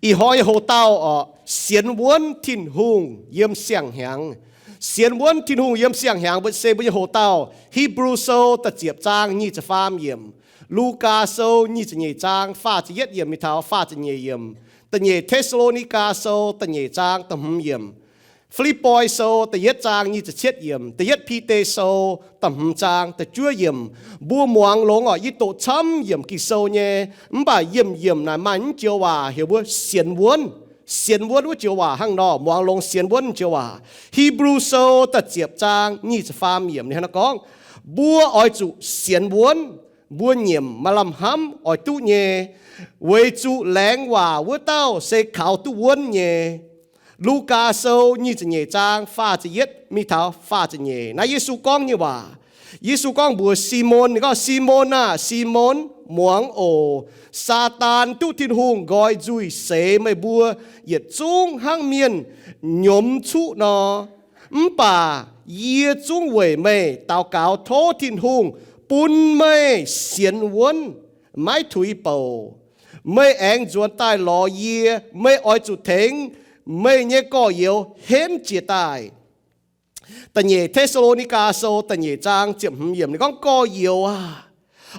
Ih hnoi nyei hoc-dauh orqc, sienx wuonv Tin-Hungh yiem siang-hnyangx. Sienx wuonv Tin-Hungh yiem siang-hnyangx mbuo se mbuo nyei hoc-dauh, Hipv^lu Sou da'ziepc zaang nyic ziepc faam yiemc, Lugaa Sou nyic ziepc nyeic zaang faah ziepc yietv yiemc mingh taux faah ziepc nyeic yiemc, da'nyeic Te^saa^lo^ni^gaa Sou da'nyeic zaang da'hmz yiemc, Fi^lipv^poi Sou da'yietv zaang nyic ziepc cietv yiemc, da'yietv Bide Sou da'hmz zaang da'juov yiemc. Mbuo muangx longx orqc, yie doqc camv yiemc Ging-Sou nyei, mv baac yiemc yiemc naaic maaih mv joux waac heuc mbuo sienx wuonv. Sienx wuonv wuov joux waac hnangv nor, muangx longx sienx wuonv joux waac. Hipv^lu Sou da'ziepc zaang nyic ziepc faam yiemc ninh hnangv naaiv gorngv, mbuo oix zuqc sienx wuonv, mbuo nyiemc maaih lamh hnamv oix duqv nyei, weic zuqc laengz waac wuov dauh se kaux duqv wuonv nyei. Lugaa Sou nyic ziepc nyeic zaang faah ziepc yietv mingh taux faah ziepc nyeic. Naaiv Yesu gorngv nyei waac. Yesu gorngv mbuox Simon, ninh gorngv, Simon aah! Simon, muangx oc. Saadaan duqv Tin-Hungh nqoi nzuih seix meih mbuo yietc zungv hnangv mienh nyomx cuqv nor. Mv baac yie zungv weic meih daux gaux tov Tin-Hungh bun meih sienx wuonv, maiv tuix bouc. Meih aengx nzuonx daaih lorz yie, meih oix zuqc tengx meih nyei gorx-youz henv jiez daaih. Da'nyeic Te^saa^lo^ni^gaa Sou da'nyeic zaang ziepc hmz yiemc ninh gorngv, gorx-youz aah!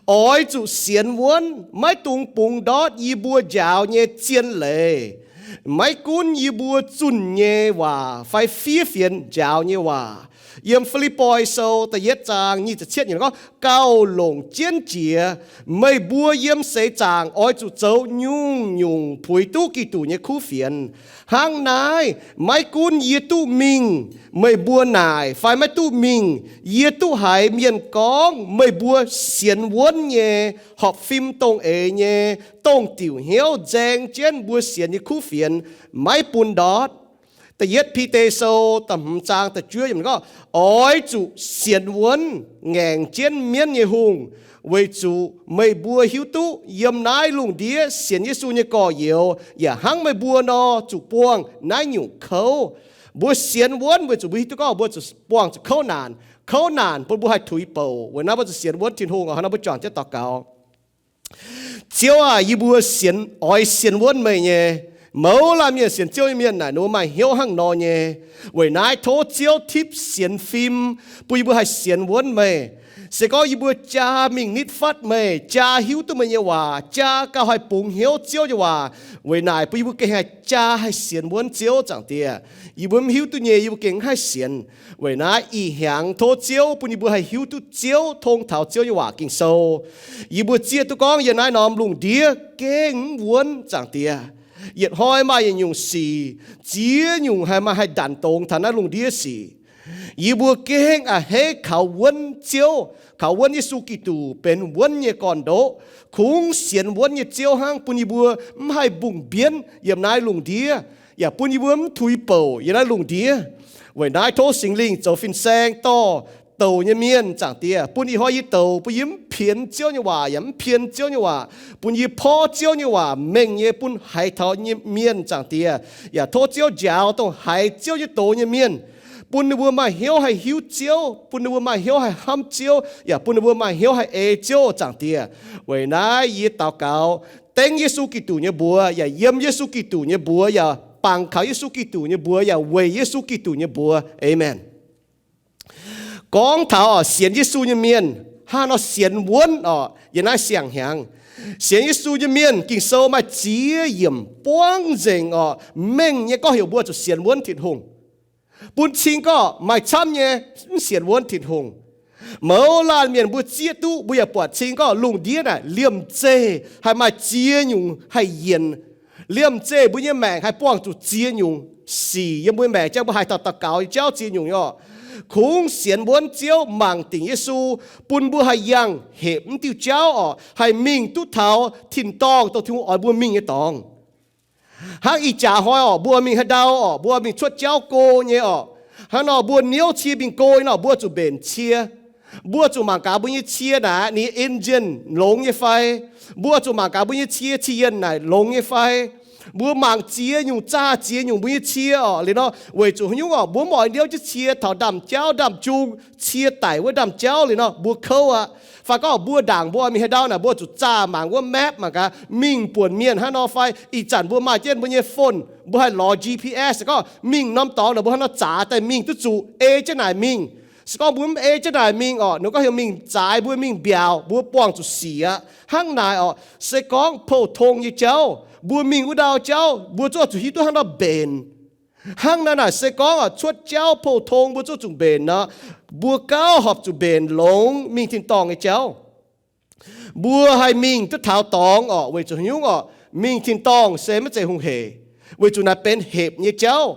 Oix zuqc sienx wuonv, maiv dungx bungx ndortv yie mbuo njaaux nyei zien leiz, maiv gunv yie mbuo zunh nyei waac fai fiev fienx njaaux nyei waac. Yiem Fi^lipv^poi Sou da'yietv zaang nyic ziepc cietv yiemc gorngv, gauh longc jienv jiex, meih mbuo yiem seix zaangc oix zuqc zoux nyungc-nyungc puix duqv Giduc nyei kuv fienx. Hnangv naaiv, maiv gunv yie duqv mingh meih mbuo naaic fai maiv duqv mingh, yie duqv haiz mienh gorngv meih mbuo sienx wuonv nyei, horpc fim dongh eix nyei, dongh diuc hnyouv nzaeng jienv mbuo sienx nyei kuv fienx, maiv bun ndortv. Da'yietv Bide Sou da'hmz zaang da'juov yiemc gorngv, oix zuqc sienx wuonv, ngaengc jienv mienv nyei hungh, weic zuqc meih mbuo hiuv duqv yiem naaiv lungh ndiev sienx Yesu nyei gorx-youz yaac hnangv meih mbuo nor zuqc buangh naaiv nyungc kouv. Mbuo sienx wuonv weic zuqc mbuo hiuv duqv gorngv mbuo zuqc buangh zuqc kouv naanc. Kouv naanc bun mbuo haih tuix bouc. Weic naaiv mbuo zuqc sienx wuonv Tin-Hungh. Hnangv naaiv mbuo juangc jienv daux gaux. Ziouv aah! Yie mbuo sienx, oix sienx wuonv meih nyei. Mouz laanh mienh sienx Ziouv nyei mienh naaic ninh mbuo maaih hnyouv hnangv nor nyei. Weic naaiv tov Ziouv tipv sienx fim, bun yie mbuo haih sienx wuonv meih. Se gorngv yie mbuo jaa mingh nitv fatv meih, jaa hiuv duqv meih nyei waac, jaa gauh haih bungx hnyouv Ziouv nyei waac, weic naaic bun yie mbuo gengh haih jaa haih sienx wuonv Ziouv, Zaangc Diex. Yie mbuo mv hiuv duqv nyei, yie mbuo gengh mv haih sienx. Weic naaiv ih hnyangx tov Ziouv bun yie mbuo haih hiuv duqv Ziouv, tong taux Ziouv nyei waac Ging-Sou. Yie mbuo zieqv duqv gorngv yiem naaiv norm lungh ndiev gengh mv wuonv, Zaangc Diex. Yietc hnoi maaih yietc nyungc sic, ziex nyungc haih maaih haih ndanc dongz taux naaiv lungh ndiev sic. Yie mbuo gengh a'hneiv kaux wuonv Ziouv, kaux wuonv Yesu Giduc benx wuonv nyei gorn-ndoqv. Kungx sienx wuonv nyei Ziouv hnangv bun yie mbuo mv haih mbungh mbienv yiem naaiv lungh ndiev, yaac bun yie mbuo mv tuix bouc yiem naaiv lungh ndiev. Weic naaiv tov Singx Lingh zoux fin-saeng dorh douc nyei mienh, Zaangc Diex, bun ih hnoi yie douc, bun yie mv pienx Ziouv nyei waac yaac mv pien Ziouv nyei waac, bun yie porv Ziouv nyei waac mengh nyei bun haiz taux nyei mienh, Zaangc Diex. Yaac tov Ziouv njaaux dongh haiz Ziouv nyei doz nyei mienh, bun ninh mbuo maaih hnyouv haih hiuv Ziouv, bun ninh mbuo maaih hnyouv haih hnamv Ziouv, yaac bun ninh mbuo maaih hnyouv haih ei Ziouv, Zaangc Diex. Weic naaiv yie daux gaux dengv Yesu Giduc nyei mbuox, yaac yiem Yesu Giduc nyei mbuox, yaac bangc kaux Yesu Giduc nyei mbuox, yaac weic Yesu Giduc nyei mbuox. Aamen. Gorngv taux orqc, sienx Yesu nyei mienh hnangv nor sienx wuonv orqc, yiem naaiv siang-hnyangx. Sienx Yesu nyei mienh, Ging-Sou maaih ziex yiemc buangv nzengc orqc, mengh nyei gorngv heuc mbuo zuqc sienx wuonv Tin-Hungh. Bun cing gorngv maaih camv nyei mv sienx wuonv Tin-Hungh. Mouz laanh mienh mbuo zieqv duqv, mbuo yaac buatc cing gorngv lungh ndiev naaic liemh zeih haih maaih ziex nyungc haih yienc. Liemh zeih mbuo nyei maengc haih buangh zuqc ziex nyungc sic yiem mbuo nyei maengc, jangx mbuo haih daux, daux gaux nyei jauv ziex nyungc nyei orqc. Kungx sienx wuonv Ziouv, mangc dingc Yesu, bun mbuo haih yangh hepc mv diuh jauv orqc, haih mingh duqv taux tin-dorngh dongh Tin-Hungh oix mbuo mingh nyei dorngx. Hnangv ih jaax hnoi orqc, mbuo mingh haaix ndau orqc, mbuo mingh cuotv jauv go nyei orqc. Hnangv nor mbuo niouv cie mingh go nyei nor, mbuo zuqc mbenc cie. Mbuo zuqc mangc gaax mbuo nyei cie naaic, ninh nyei engine longx nyei fai. Mbuo zuqc mangc gaax mbuo nyei cie, cie yienh naaic longx nyei fai. Mbuo mangc ziex nyungc, zaah ziex nyungc mbuo nyei cie orqc. Liuz nor weic zuqc haaix nyungc orqc, mbuo mv oix niouv jienv cie taux ndaamv-jauv, ndaamv-jung, cie daic wuov ndaamv-jauv liuz nor mbuo kouv aqv. Fai gorngv mbuo ndaangc mbuo oix mingh haaix ndau naaic, mbuo zuqc zaah mangc wuov map mangc gaax, mingh buonc mienh hnangv nor fai. Ih zanc mbuo maaih jienv mbuo nyei phone, mbuo haih lorz G P S gorngv mingh norm dorngx naaic, mbuo hnangv nor zaqc daaih mingh duqv zuqc ei jienv naaic mingh. Se gorngv mbuo mv ei jienv naaic mingh orqc, ninh gorngv heuc mingh zaaix mbuo mingh mbiaauc, mbuo buangh zuqc sic aqv. Hnangv naaic orqc, se gorngv pou-tong nyei jauv, mbuo mingh wuov ndau jauv mbuo zungv zuqc hiuv duqv hnangv nor mbenc. Hnangv naaic naaic se gorngv orqc, cuotv jauv pou-tong mbuo zungv zuqc mbenc nor, mbuo gauh horpc zuqc mbenc longx mingh tin-dorngh nyei jauv. Mbuo haih mingh duqv taux dorngx orqc, weic zuqc haaix nyungc orqc, mingh tin-dorngh se maiv zeiz hungh hec, weic zuqc naaiv benx hepc nyei jauv.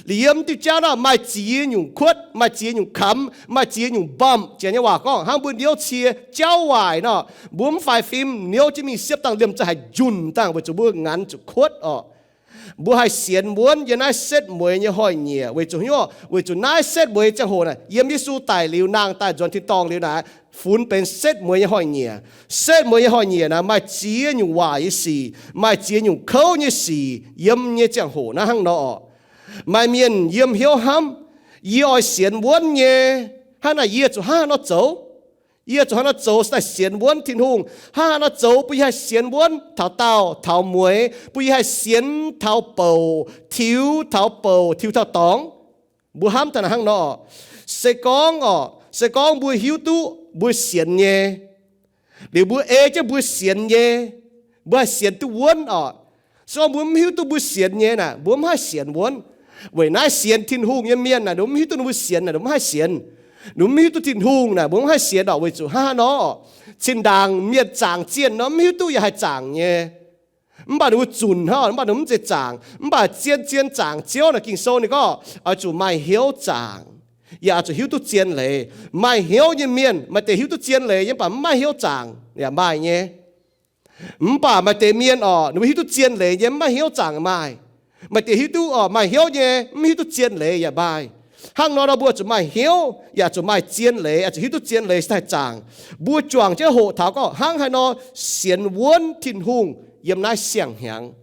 Liuz yiem diuh jauv naaic maaih ziex nyungc kuotv, maaih ziex nyungc kamx, maaih ziex nyungc mbamh. Janx nyei waac gorngv hnangv mbuo niouv cie jauv waaic nor, mbuo mv faix fim niouv jienv mingh siepv dangh liemh za'gengh haih njunh dangh weic zuqc mbuo nganx zuqc kuotv orqc. Mbuo haih sienx wuonv yiem naaiv setv mueiz nyei hnoi-nyieqc weic zuqc haaix nyungc orqc, weic zuqc naaiv setv mueiz ziangh hoc naaic, yiem Yesu daic liuz, nangh daaih nzuonx tin-dorngh liuz naaic, funx benx setv mueiz nyei hnoi-nyieqc. Setv mueiz nyei hnoi-nyieqc naaic maaih ziex nyungc waaic nyei sic, maaih ziex nyungc kouv nyei sic yiem nyei ziangh hoc naaiv hnangv nor orqc. Maaih mienh yiem hnyouv hnamv, yie oix sienx wuonv nyei, hnangv naaic yie zuqc hnangv haaix nor zoux? Yie zuqc hnangv haaix nor zoux se daaih sienx wuonv Tin-Hungh? Hnangv haaix nor zoux bun yie haih sienx wuonv taux daauh taux mueiz, bun yie haih sienx taux bouc, tiux taux bouc, tiux taux dorngx? Mbuo hnamv taux naaic hnangv nor orqc, se gorngv orqc, se gorngv mbuo hiuv duqv mbuo sienx nyei, liuz mbuo ei jienv mbuo sienx nyei, mbuo haih sienx duqv wuonv orqc. Se gorngv mbuo mv hiuv duqv mbuo sienx nyei naaic, mbuo mv haih sienx wuonv. Weic naaiv sienx Tin-Hungh nyei mienh naaic, ninh mbuo mv hiuv duqv ninh mbuo sienx naaic, ninh mbuo mv haih sienx. Ninh mbuo mv hiuv duqv Tin-Hungh naaic, mbuo mv haih sienx orqc, weic zuqc hnangv haaix nor orqc, zinh ndaangc mienh zaangc zienh nor mv hiuv duqv yaac haih zaangc nyei. Mv baac ninh mbuo zunc hnangv, mv baac ninh mbuo mv zeiz zaangc. Mv baac zien-zien zaangc Ziouv naaic, Ging-Sou ninh gorngv oix zuqc maaih hnyouv zaangc, yaac oix zuqc hiuv duqv zien leiz. Maaih hnyouv nyei mienh, maaih deix hiuv duqv zien leiz nyei, mv baac mv maaih hnyouv zaangc yaac maaih nyei. Mv baac maaih deix mienh orqc, ninh mbuo hiuv duqv zien leiz nyei, mv maaih hnyouv zaangc maaih. Maaih deix hiuv duqv orqc, maaih hnyouv nyei, mv hiuv duqv zien leiz yaac maaih. Hnangv nor nor mbuo zuqc maaih hnyouv, yaac zuqc maaih zien leiz, zuqc hiuv duqv zien leiz se daaih zaangc. Mbuo juangc jienv hoqc taux gorngv hnangv haaix nor sienx wuonv Tin-Hungh yiem naaiv siang-hnyangx.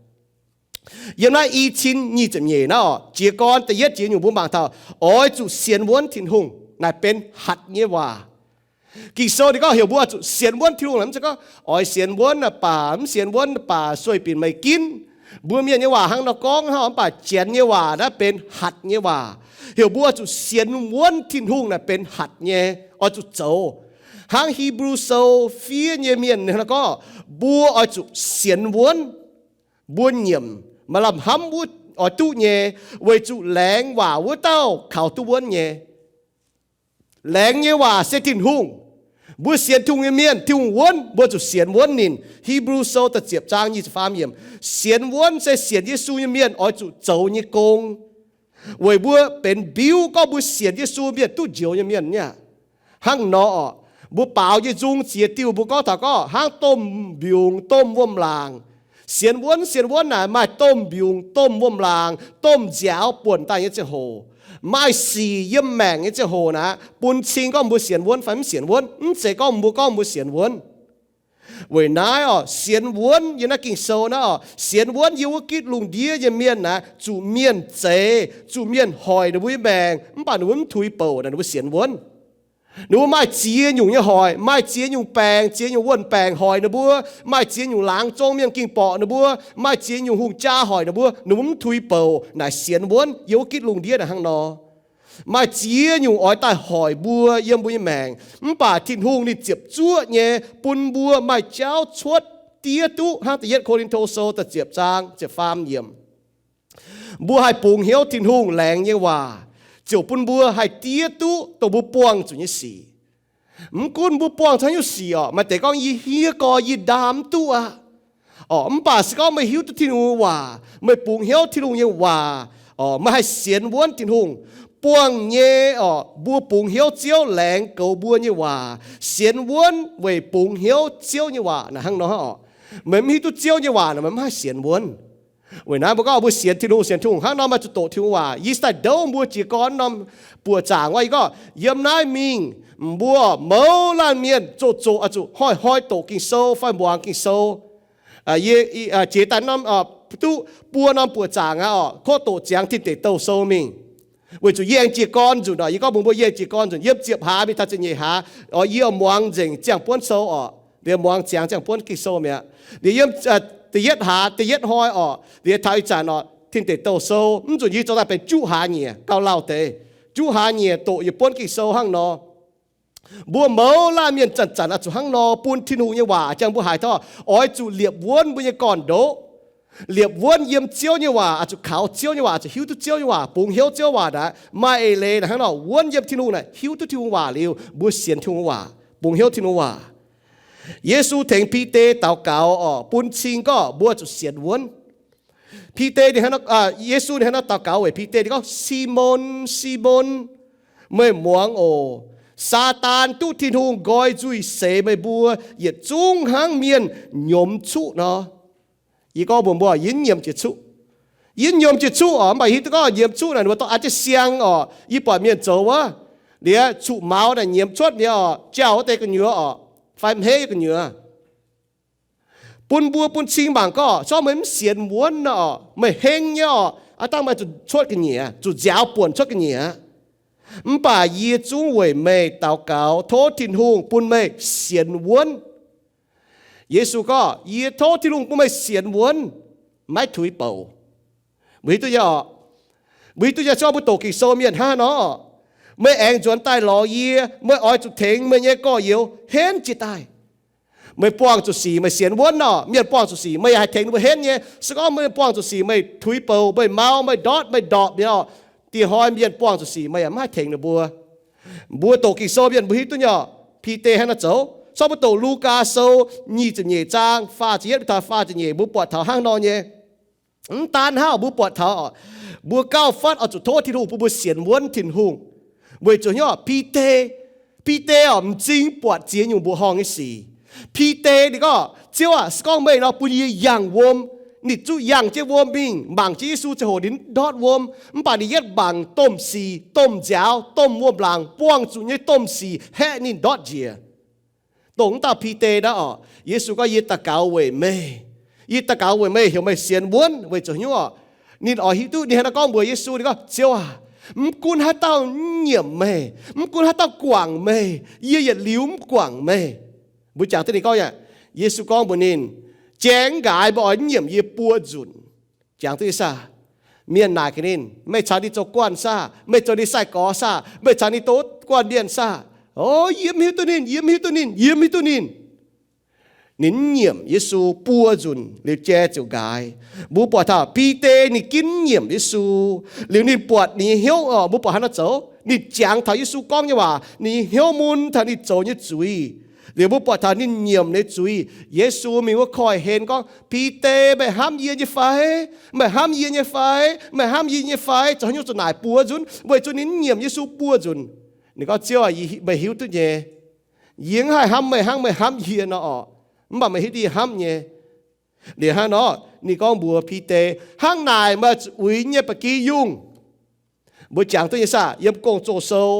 Yiem naaiv i cin nyic ziepc nyeic naaiv orqc, jiez gorn da'yietv jiex nyungc mbuo mangc taux oix zuqc sienx wuonv Tin-Hungh naaic benx hatc nyei waac. Ging-Sou ninh gorngv heuc mbuo oix zuqc sienx wuonv Tin-Hungh naaic, mv zeiz gorngv oix sienx wuonv naaic baac mv sienx wuonv naaic baac sueih binc meih ginv. Mbuo mienh nyei waac hnangv nor gorngv hnangv, mv baac Janx nyei waac naaiv benx hatc nyei waac. Heuc mbuo oix zuqc sienx wuonv Tin-Hungh naaic benx hatc nyei, oix zuqc zoux. Hnangv Hipv^lu Sou fiev nyei mienh ninh gorngv, mbuo oix zuqc sienx wuonv, mbuo nyiemc maaih lamh hnamv wuov oix duqv nyei, weic zuqc laengz waac wuov dauh kaux duqv wuonv nyei. Laengz nyei waac se Tin-Hungh. Mbuo sienx Tin-Hungh nyei mienh, Tin-Hungh wuonv, mbuo zuqc sienx wuonv ninh. Hipv^lu Sou da'ziepc zaang nyic ziepc faam yiemc. Sienx wuonv se sienx Yesu nyei mienh oix zuqc zoux nyei gong. Weic mbuo benx mbiuv gorngv mbuo sienx Yesu mienh duqv njoux nyei mienh nyei aqv. Hnangv nor orqc, mbuo baaux nyei nzung ziex diuh mbuo gorngv taux gorngv hnangv domh mbiungc domh wuom-laangc. Sienx wuonv, sienx wuonv naaic maaih domh mbiungc domh wuom-laangc, domh nziaaux buonc daaih nyei ziangh hoc, maaih sic yiem maengc nyei ziangh hoc naaic, bun cing gorngv mbuo sienx wuonv fai mv sienx wuonv. Mv zeiz gorngv mbuo gorngv mbuo sienx wuonv. Weic naaiv orqc, sienx wuonv yiem naaiv Ging-Sou naaiv orqc, sienx wuonv yiem wuov gitv lungh ndiev nyei mienh naaic, zuqc mienh zeix, zuqc mienh hoic ninh mbuo nyei maengc, mv baac ninh mbuo mv tuix bouc naaic, ninh mbuo sienx wuonv. Ninh mbuo maaih ziex nyungc nyei hoic, maaih ziex nyungc baengc, ziex nyungc wuon-baengc hoic ninh mbuo, maaih ziex nyungc laangz zong mienh ging borqc ninh mbuo, maaih ziex nyungc hungh jaa hoic ninh mbuo, ninh mbuo mv tuix bouc naaic sienx wuonv yiem wuov gitv lungh ndiev naaic hnangv nor. Maaih ziex nyungc oix daaih hoic mbuo yiem mbuo nyei maengc, mv baac Tin-Hungh ninh ziepc zuoqv nyei bun mbuo maaih jauv cuotv diev duqv hnangv da'yietv Ko^lin^to Sou da'ziepc zaang ziepc faam yiemc. Mbuo haih bungx hnyouv Tin-Hungh laengz nyei waac, ziouc bun mbuo haih diev duqv dongh mbuo buangh zuqc nyei sic. Mv gunv mbuo buangh zuqc haaix nyungc sic orqc, maaih deix gorngv yie hniev gorx yie ndaam mv duqv aqv. Orqc, mv baac se gorngv meih hiuv duqv Tin-Hungh nyei waac, meih bungx hnyouv Tin-Hungh nyei waac, orqc, meih haih sienx wuonv Tin-Hungh. Buangh nyei orqc, mbuo bungx hnyouv Ziouv laengz goux mbuo nyei waac, sienx wuonv weic bungx hnyouv Ziouv nyei waac naaic hnangv nor orqc. Meih mv hiuv duqv Ziouv nyei waac naaic, meih mv haih sienx wuonv. Weic naaiv mbuo gorngv mbuo sienx Tin-Hungh, sienx Tin-Hungh hnangv nor, maaih zuqc doqc Tin-Hungh waac. Yie se daaih ndouv mbuo jiez gorn norm buoqc zaangc wuov, yie gorngv yiem naaiv mingh, mbuo mouz laanh mienh zoqc zoqc oix zuqc hnoi-hnoi doqc Ging-Sou fai muangx Ging-Sou. Yie jiex daaih norm duqv buo norm buoqc zaangc aqv orqc, kov doqc ziangx tin deic douh sou mingh. Weic zuqc yie aengx jiez gorn nzunc orqc, yie gorngv mbuox mbuo yie aengx jiez gorn nzunc, yiem ziepc hlaax mingh taux ziepc nyeic hlaax orqc, yie oix muangx nzengc ziangh buonv sou orqc, liuz muangx ziangx ziangh buonv Ging-Sou mi'aqv. Liuz yiem da'yietv hlaax da'yietv hnoi orqc, liuz taux ih zanc orqc, tin deic douh sou, mv nzunc yie zoux daaih benx juqv hlaax nyeic gauh lauh deix. Juqv hlaax nyeic doqc yie buonv Ging-Sou hnangv nor. Mbuo mouz laanh mienh zanc-zanc oix zuqc hnangv nor bun Tin-Hungh nyei waac jangx mbuo haaix taux oix zuqc liepc wuonv mbuo nyei gorn-ndoqv. Liepc wuonv yiem Ziouv nyei waac, oix zuqc kaux Ziouv nyei waac, oix zuqc hiuv duqv Ziouv nyei waac, bungx hnyouv Ziouv waac naaic. Maaih eix leiz naaic hnangv nor wuonv yiem Tin-Hungh naaic, hiuv duqv Tin-Hungh waac liuz, mbuo sienx Tin-Hungh waac, bungx hnyouv Tin-Hungh waac. Yesu tengx Bide daux gaux orqc, bun cing gorngv mbuo zuqc sienx wuonv. Bide, Yesu ninh hnangv nor daux gaux weic Bide, ninh gorngv, Simon, Simon, meih muangx oc. Saadaan duqv Tin-Hungh nqoi nzuih seix meih mbuo yietc zungv hnangv mienh nyiemz cuqv nor. Yie gorngv mbuox mbuo, yie nyiemc jiex cuqv. Yie nyiemc jiex cuqv orqc, mv baac hiuv duqv gorngv nyiemz cuqv naaic, ninh mbuo dorh an jienv siang orqc, yie buatc mienh zoux wuov, liuz cuqv maux naaic nyiemz cuotv mi'aqv orqc, jauh wuov deix gu'nyuoz orqc, fai hmeiv gu'nyuoz. Bun mbuo bun cing mangc gorngv, se gorngv meih mv sienx wuonv nor orqc, meih heng nyei orqc, aav dangh meih zuqc cuotv ga'nyiec, zuqc nziaaux buonc cuotv ga'nyiec aqv. Mv baac yie zungv weic meih daux gaux tov Tin-Hungh bun meih sienx wuonv. Yesu gorngv, yie tov Tin-Hungh bun meih sienx wuonv, maiv tuix bouc. Mbuo hiuv duqv nyei orqc? Mbuo hiuv duqv nyei, se gorngv mbuo doqc Ging-Sou mienh hnangv nor, meih aengx nzuonx daaih lorz yie, meih oix zuqc tengx meih nyei gorx-youz henv jiez daaih. Meih buangh zuqc sic, meih sienx wuonv nor, mienh buangh zuqc sic, meih yaac haih tengx ninh mbuo henv nyei. Se gorngv meih buangh zuqc sic, meih tuix bouc, meih mau, meih ndortv, meih ndorpc nyei orqc, diex hnoi mienh buangh zuqc sic, meih yaac mv haih tengx ninh mbuo. Mbuo doqc Ging-Sou mienh mbuo hiuv duqv nyei orqc, Bide hnangv nor zoux. Se gorngv mbuo doqc Lugaa Sou nyic ziepc nyeic zaang faah ziepc yietv taux faah ziepc nyeic, mbuo buatc taux hnangv nor nyei. Mv daan hnangv, mbuo buatc taux mbuo gauh fatv oix zuqc tov Tin-Hungh bun mbuo sienx wuonv Tin-Hungh. Weic zuqc hnyouv Bide, Bide orqc, m'zing buatc ziex nyungc mbuoqc horngh nyei sic. Bide ninh gorngv, Ziouv aac, se gorngv meih nor bun yie yangh wuom. Ninh zuqc yangh jienv wuom mingh, mangc jienv Yesu ziangh hoc ninh mv ndortv wuom, mv baac ninh yietv mangc domh sic, domh nziaaux, domh wuom-laangc, buangh zuqc nyei domh sic haeqv ninh ndortv njiec. Dongh wuov dauh Bide naaiv orqc, Yesu gorngv, yie daux gaux weic meih. Yie daux gaux weic meih heuc meih sienx wuonv weic zuqc hnyouv orqc, ninh oix hiuv duqv, ninh hnangv naaiv gorngv mbuox Yesu, ninh gorngv, Ziouv aac, mv gunv haaix dauh mv nyiemc meih, mv gunv haaix dauh guangc meih, yie yietc liuz mv guangc meih. Mbuo jangx duqv ninh gorngv aqv. Yesu gorngv mbuox ninh, Jangx nqaaix meih oix mv nyiemc yie buo nzunc. Jangx duqv nyei saah? Mienh naaic gaax ninh, Meih caux ninh zoux guanh saah? Meih zoux ninh sai-gorx saah? Meih caux ninh douz guanh mienh saah? O, yie mv hiuv duqv ninh, yie mv hiuv duqv ninh, yie mv hiuv duqv ninh. Ninh mv nyiemc Yesu buo nzunc liuz jai ziouc nqaaix. Mbuo buatc taux Bide ninh ginv nyiemc Yesu, liuz ninh buatc ninh nyei hnyouv orqc, mbuo buatc hnangv nor zoux. Ninh jangx taux Yesu gorngv nyei waac, ninh nyei hnyouv mun taux ninh zoux nyei zuiz. Liuz mbuo buatc taux ninh nyiemc ninh zuiz. Yesu mingh wuov koiv-hlen gorngv, Bide, meih hnamv yie nyei fai? Meih hnamv yie nyei fai? Meih hnamv yie nyei fai? Zoux haaix nyungc zuqc naaic buo nzunc? Weic zuqc ninh mv nyiemc Yesu buo nzunc. Ninh gorngv, Ziouv aac, meih hiuv duqv nyei. Yie mv haih hnamv meih hnangv meih hnamv yie nor orqc, mv baac meih hiuv duqv yie hnamv nyei. Liuz hnangv nor ninh gorngv mbuox Bide, Hnangv naaic meih zuqc uix nyei ba'gi yungh. Mbuo jangx duqv nyei saah? Yiem Gong-Zoh Sou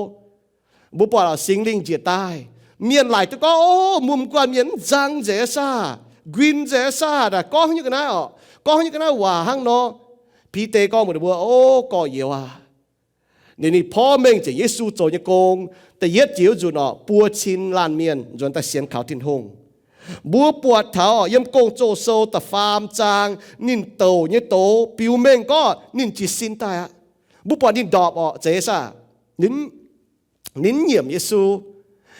mbuo buatc Singx Lingh njiec daaih, mienh laaic duqv gorngv, O, mbuo m'guanh mienh mv nzang nzengc saah? Nquin nzengc saah? Naaic gorngv nyei ga'naaiv orqc, gorngv nyei ga'naaiv waac hnangv nor. Bide gorngv mbuox ninh mbuo, O, gorx-youz aac, ninh, ninh porv mengh nzengc Yesu zoux nyei gong. Da'yietv jiex wuov nzunc orqc, buo cin laanh mienh nzuonx daaih sienx kaux Tin-Hungh. Mbuo buatc taux orqc, yiem Gong-Zoh Sou da'faam zaang, ninh douc nyei doz biux mengh gorngv ninh jiez sin daaih aqv. Mbuo buatc ninh ndorpc orqc, zeiz saah? Ninh, ninh mv nyiemc Yesu.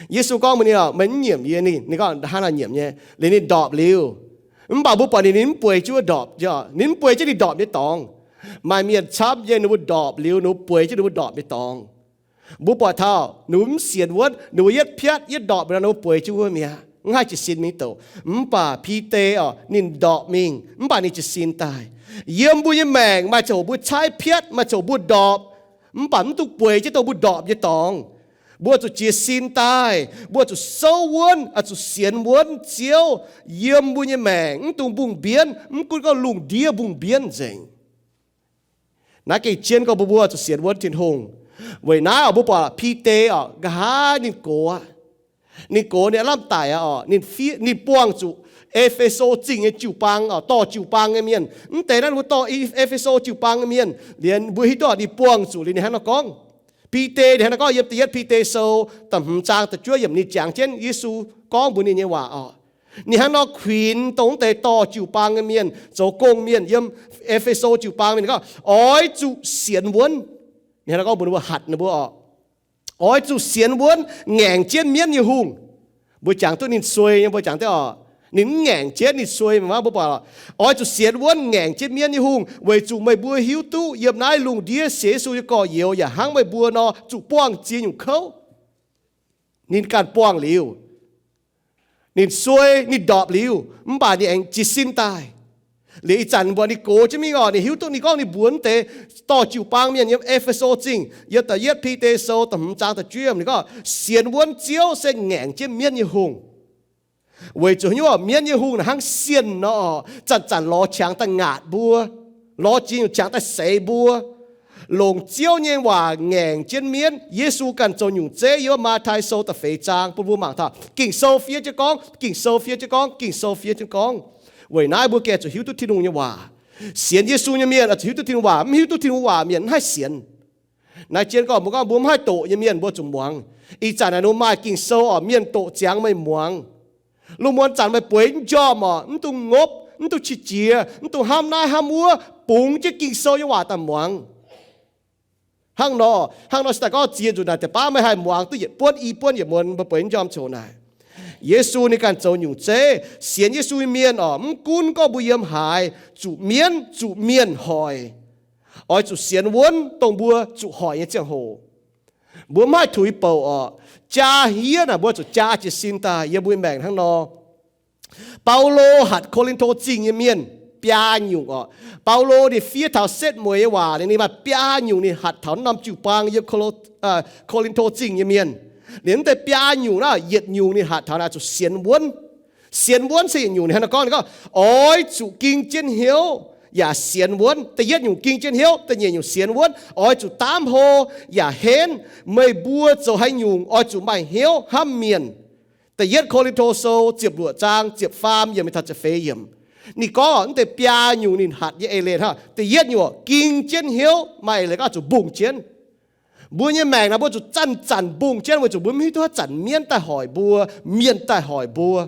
Yesu gorngv mbuox ninh orqc, Meih mv nyiemc yie. Ninh, ninh gorngv, Hnangv naaic nyiemc nyei. Liuz ninh ndorpc liuz, mv baac mbuo buatc ninh, ninh mv bueix jienv wuov ndorpc, ninh mv bueix jienv ninh ndorpc nyei dorngx. Maaih mienh camv nyei, ninh mbuo ndorpc liuz, ninh mbuo bueix jienv ninh mbuo ndorpc nyei dorngx. Mbuo buatc taux ninh mbuo mv sienx wuonv, ninh mbuo yietv piatv yietv ndorpc nor, ninh mbuo bueix jienv wuov mi'aqv, mv haih jiez sin mingh douc. Mv baac Bide orqc, ninh ndorpc mingh, mv baac ninh jiez sin daaih. Yiem mbuo nyei maengc maaih ziangh hoc mbuo caaiv piatv, maaih ziangh hoc mbuo ndorpc, mv baac mv dungx bueix jienv dongh mbuo ndorpc nyei dorngx. Mbuo zuqc jiez sin daaih, mbuo zuqc souv wuonv, zuqc sienx wuonv Ziouv yiem mbuo nyei maengc, mv dungx mbungh mbienv, mv gunv gorngv lungh ndiev mbungh mbienv nzengc. Naaiv gengh jienv gorngv mbuo, mbuo zuqc sienx wuonv Tin-Hungh. Weic naaiv orqc, mbuo buatc Bide orqc, nqa'haav ninh gox aqv. Ninh gox, ninh aav lamh daic aqv orqc, ninh fiev, ninh buangh zuqc E^fe^so Zingh nyei jiu-baang, dorh jiu-baang nyei mienh. Mv deix naaiv mbuo dorh E^fe^so jiu-baang nyei mienh, liemh mbuo hiuv duqv ninh buangh zuqc liuz ninh hnangv nor gorngv. Bide ninh hnangv nor gorngv yiem da'yietv Bide Sou da'hmz zaang da'juov yiemc ninh jangx jienv Yesu gorngv mbuox ninh nyei waac oc. Ninh hnangv nor kuinx dongh mv deix dorh jiu-baang nyei mienh, zoux gong mienh yiem E^fe^so jiu-baang mienh gorngv, oix zuqc sienx wuonv. Ninh hnangv nor gorngv mbuox ninh mbuo, hatc ninh mbuo oc, oix zuqc sienx wuonv ngaengc jienv mienv nyei hungh. Mbuo jangx duqv ninh suei nyei, mbuo jangx duqv oc, ninh mv ngaengc jienv, ninh suei mv baac oix zuqc sienx wuonv ngaengc jienv mienv nyei hungh, weic zuqc meih mbuo hiuv duqv yiem naaiv lungh ndiev sienx Yesu nyei gorx-youz yaac hnangv meih mbuo nor zuqc buangh ziex nyungc kouv. Ninh ganh buangh liuz, ninh suei, ninh ndorpc liuz, mv baac ninh aengx jiez sin daaih. Liuz ih zanc mbuo ninh gox jienv mingh oc, ninh hiuv duqv ninh gorngv ninh mbuox mv deix dorh jiu-baang mienh yiem E^fe^so Zingh, yiem da'yietv Bide Sou da'hmz zaang da'juov yiemc ninh gorngv, sienx wuonv Ziouv se ngaengc jienv mienv nyei hungh. Weic zuqc haaix nyungc, mienv nyei hungh naaic hnangv sienh nor, zanc-zanc lorz qangx daaih ngaatc mbuo, lorz ziex nyungc qangx daaih seix mbuo. Longc Ziouv nyei waac ngaengc jienv mienv. Yesu ganh zoux nyungc zeiv yiem Matv^tai Sou da'feix zaang bun mbuo mangc taux Ging-Sou fiev jienv gorngv, Ging-Sou fiev jienv gorngv, Ging-Sou fiev jienv gorngv. Weic naaiv mbuo gengh zuqc hiuv duqv Tin-Hungh nyei waac. Sienx Yesu nyei mienh oix zuqc hiuv duqv Tin-Hungh waac. Mv hiuv duqv Tin-Hungh waac mienh mv haih sienx. Naaiv jienv gorngv mbuo gorngv mbuo mv haih doqc nyei mienh mbuo zuqc muangx. Ih zanc naaic ninh mbuo maaih Ging-Sou oc, mienh doqc ziangx meih muangx. Lungh muonz zanc meih bueix njormh oc, mv dungx ngopv, mv dungx qiex jiez, mv dungx hnamv naaiv hnamv wuov, bungx jienv Ging-Sou nyei waac daaih muangx. Hnangv nor, hnangv nor se daaih gorngv ziex nzunc naaic deix baav meih haih muangx duqv yietc buonv i buonv yietc muonz meih bueix njormh coc naaic. Yesu ninh ganh zoux nyungc zeiv. Sienx Yesu nyei mienh oc, mv gunv gorngv mbuo yiem haaix, zuqc mienv zuqc mienh hoic, oix zuqc sienx wuonv dongh mbuo zuqc hoic nyei ziangh hoc. Mbuo mv haih tuix bouc oc. Jaa hiev naaic mbuo zuqc jaa jiez sin daaih yiem mbuo maengc hnangv nor. Baulo hatc Ko^lin^to Zingh nyei mienh biaa nyungc oc. Baulo ninh fiev taux setv mueiz nyei waac, ninh maaih biaa nyungc ninh hatc taux norm jiu-baang yiem Ko^lin^to Zingh nyei mienh. Liuz mv deix biaa nyungc naaiv, yietc nyungc ninh hatc taux naaic zuqc sienx wuonv. Sienx wuonv se yietc nyungc ninh hnangv naaiv gorngv, ninh gorngv, oix zuqc ging jienv hnyouv yaac sienx wuonv. Da'yietv nyungc ging jienv hnyouv, da'nyeic nyungc sienx wuonv. Oix zuqc daamv hlo yaac henv. Meih mbuo zoux haaix nyungc oix zuqc maaih hnyouv hnamv mienh. Da'yietv Ko^lin^to Sou ziepc luoqc zaang ziepc faam yiemc taux ziepc feix yiemc. Ninh gorngv mv deix biaa nyungc ninh hatc nyei eix leiz hnangv. Da'yietv nyungc ging jienv hnyouv, maaih eix leiz gorngv zuqc mbungh jienv. Mbuo nyei maengc naaic mbuo zuqc zanc-zanc mbungh jienv weic zuqc mbuo mv hiuv duqv haaix zanc mienv daaih hoic mbuo, mienh daaih hoic mbuo.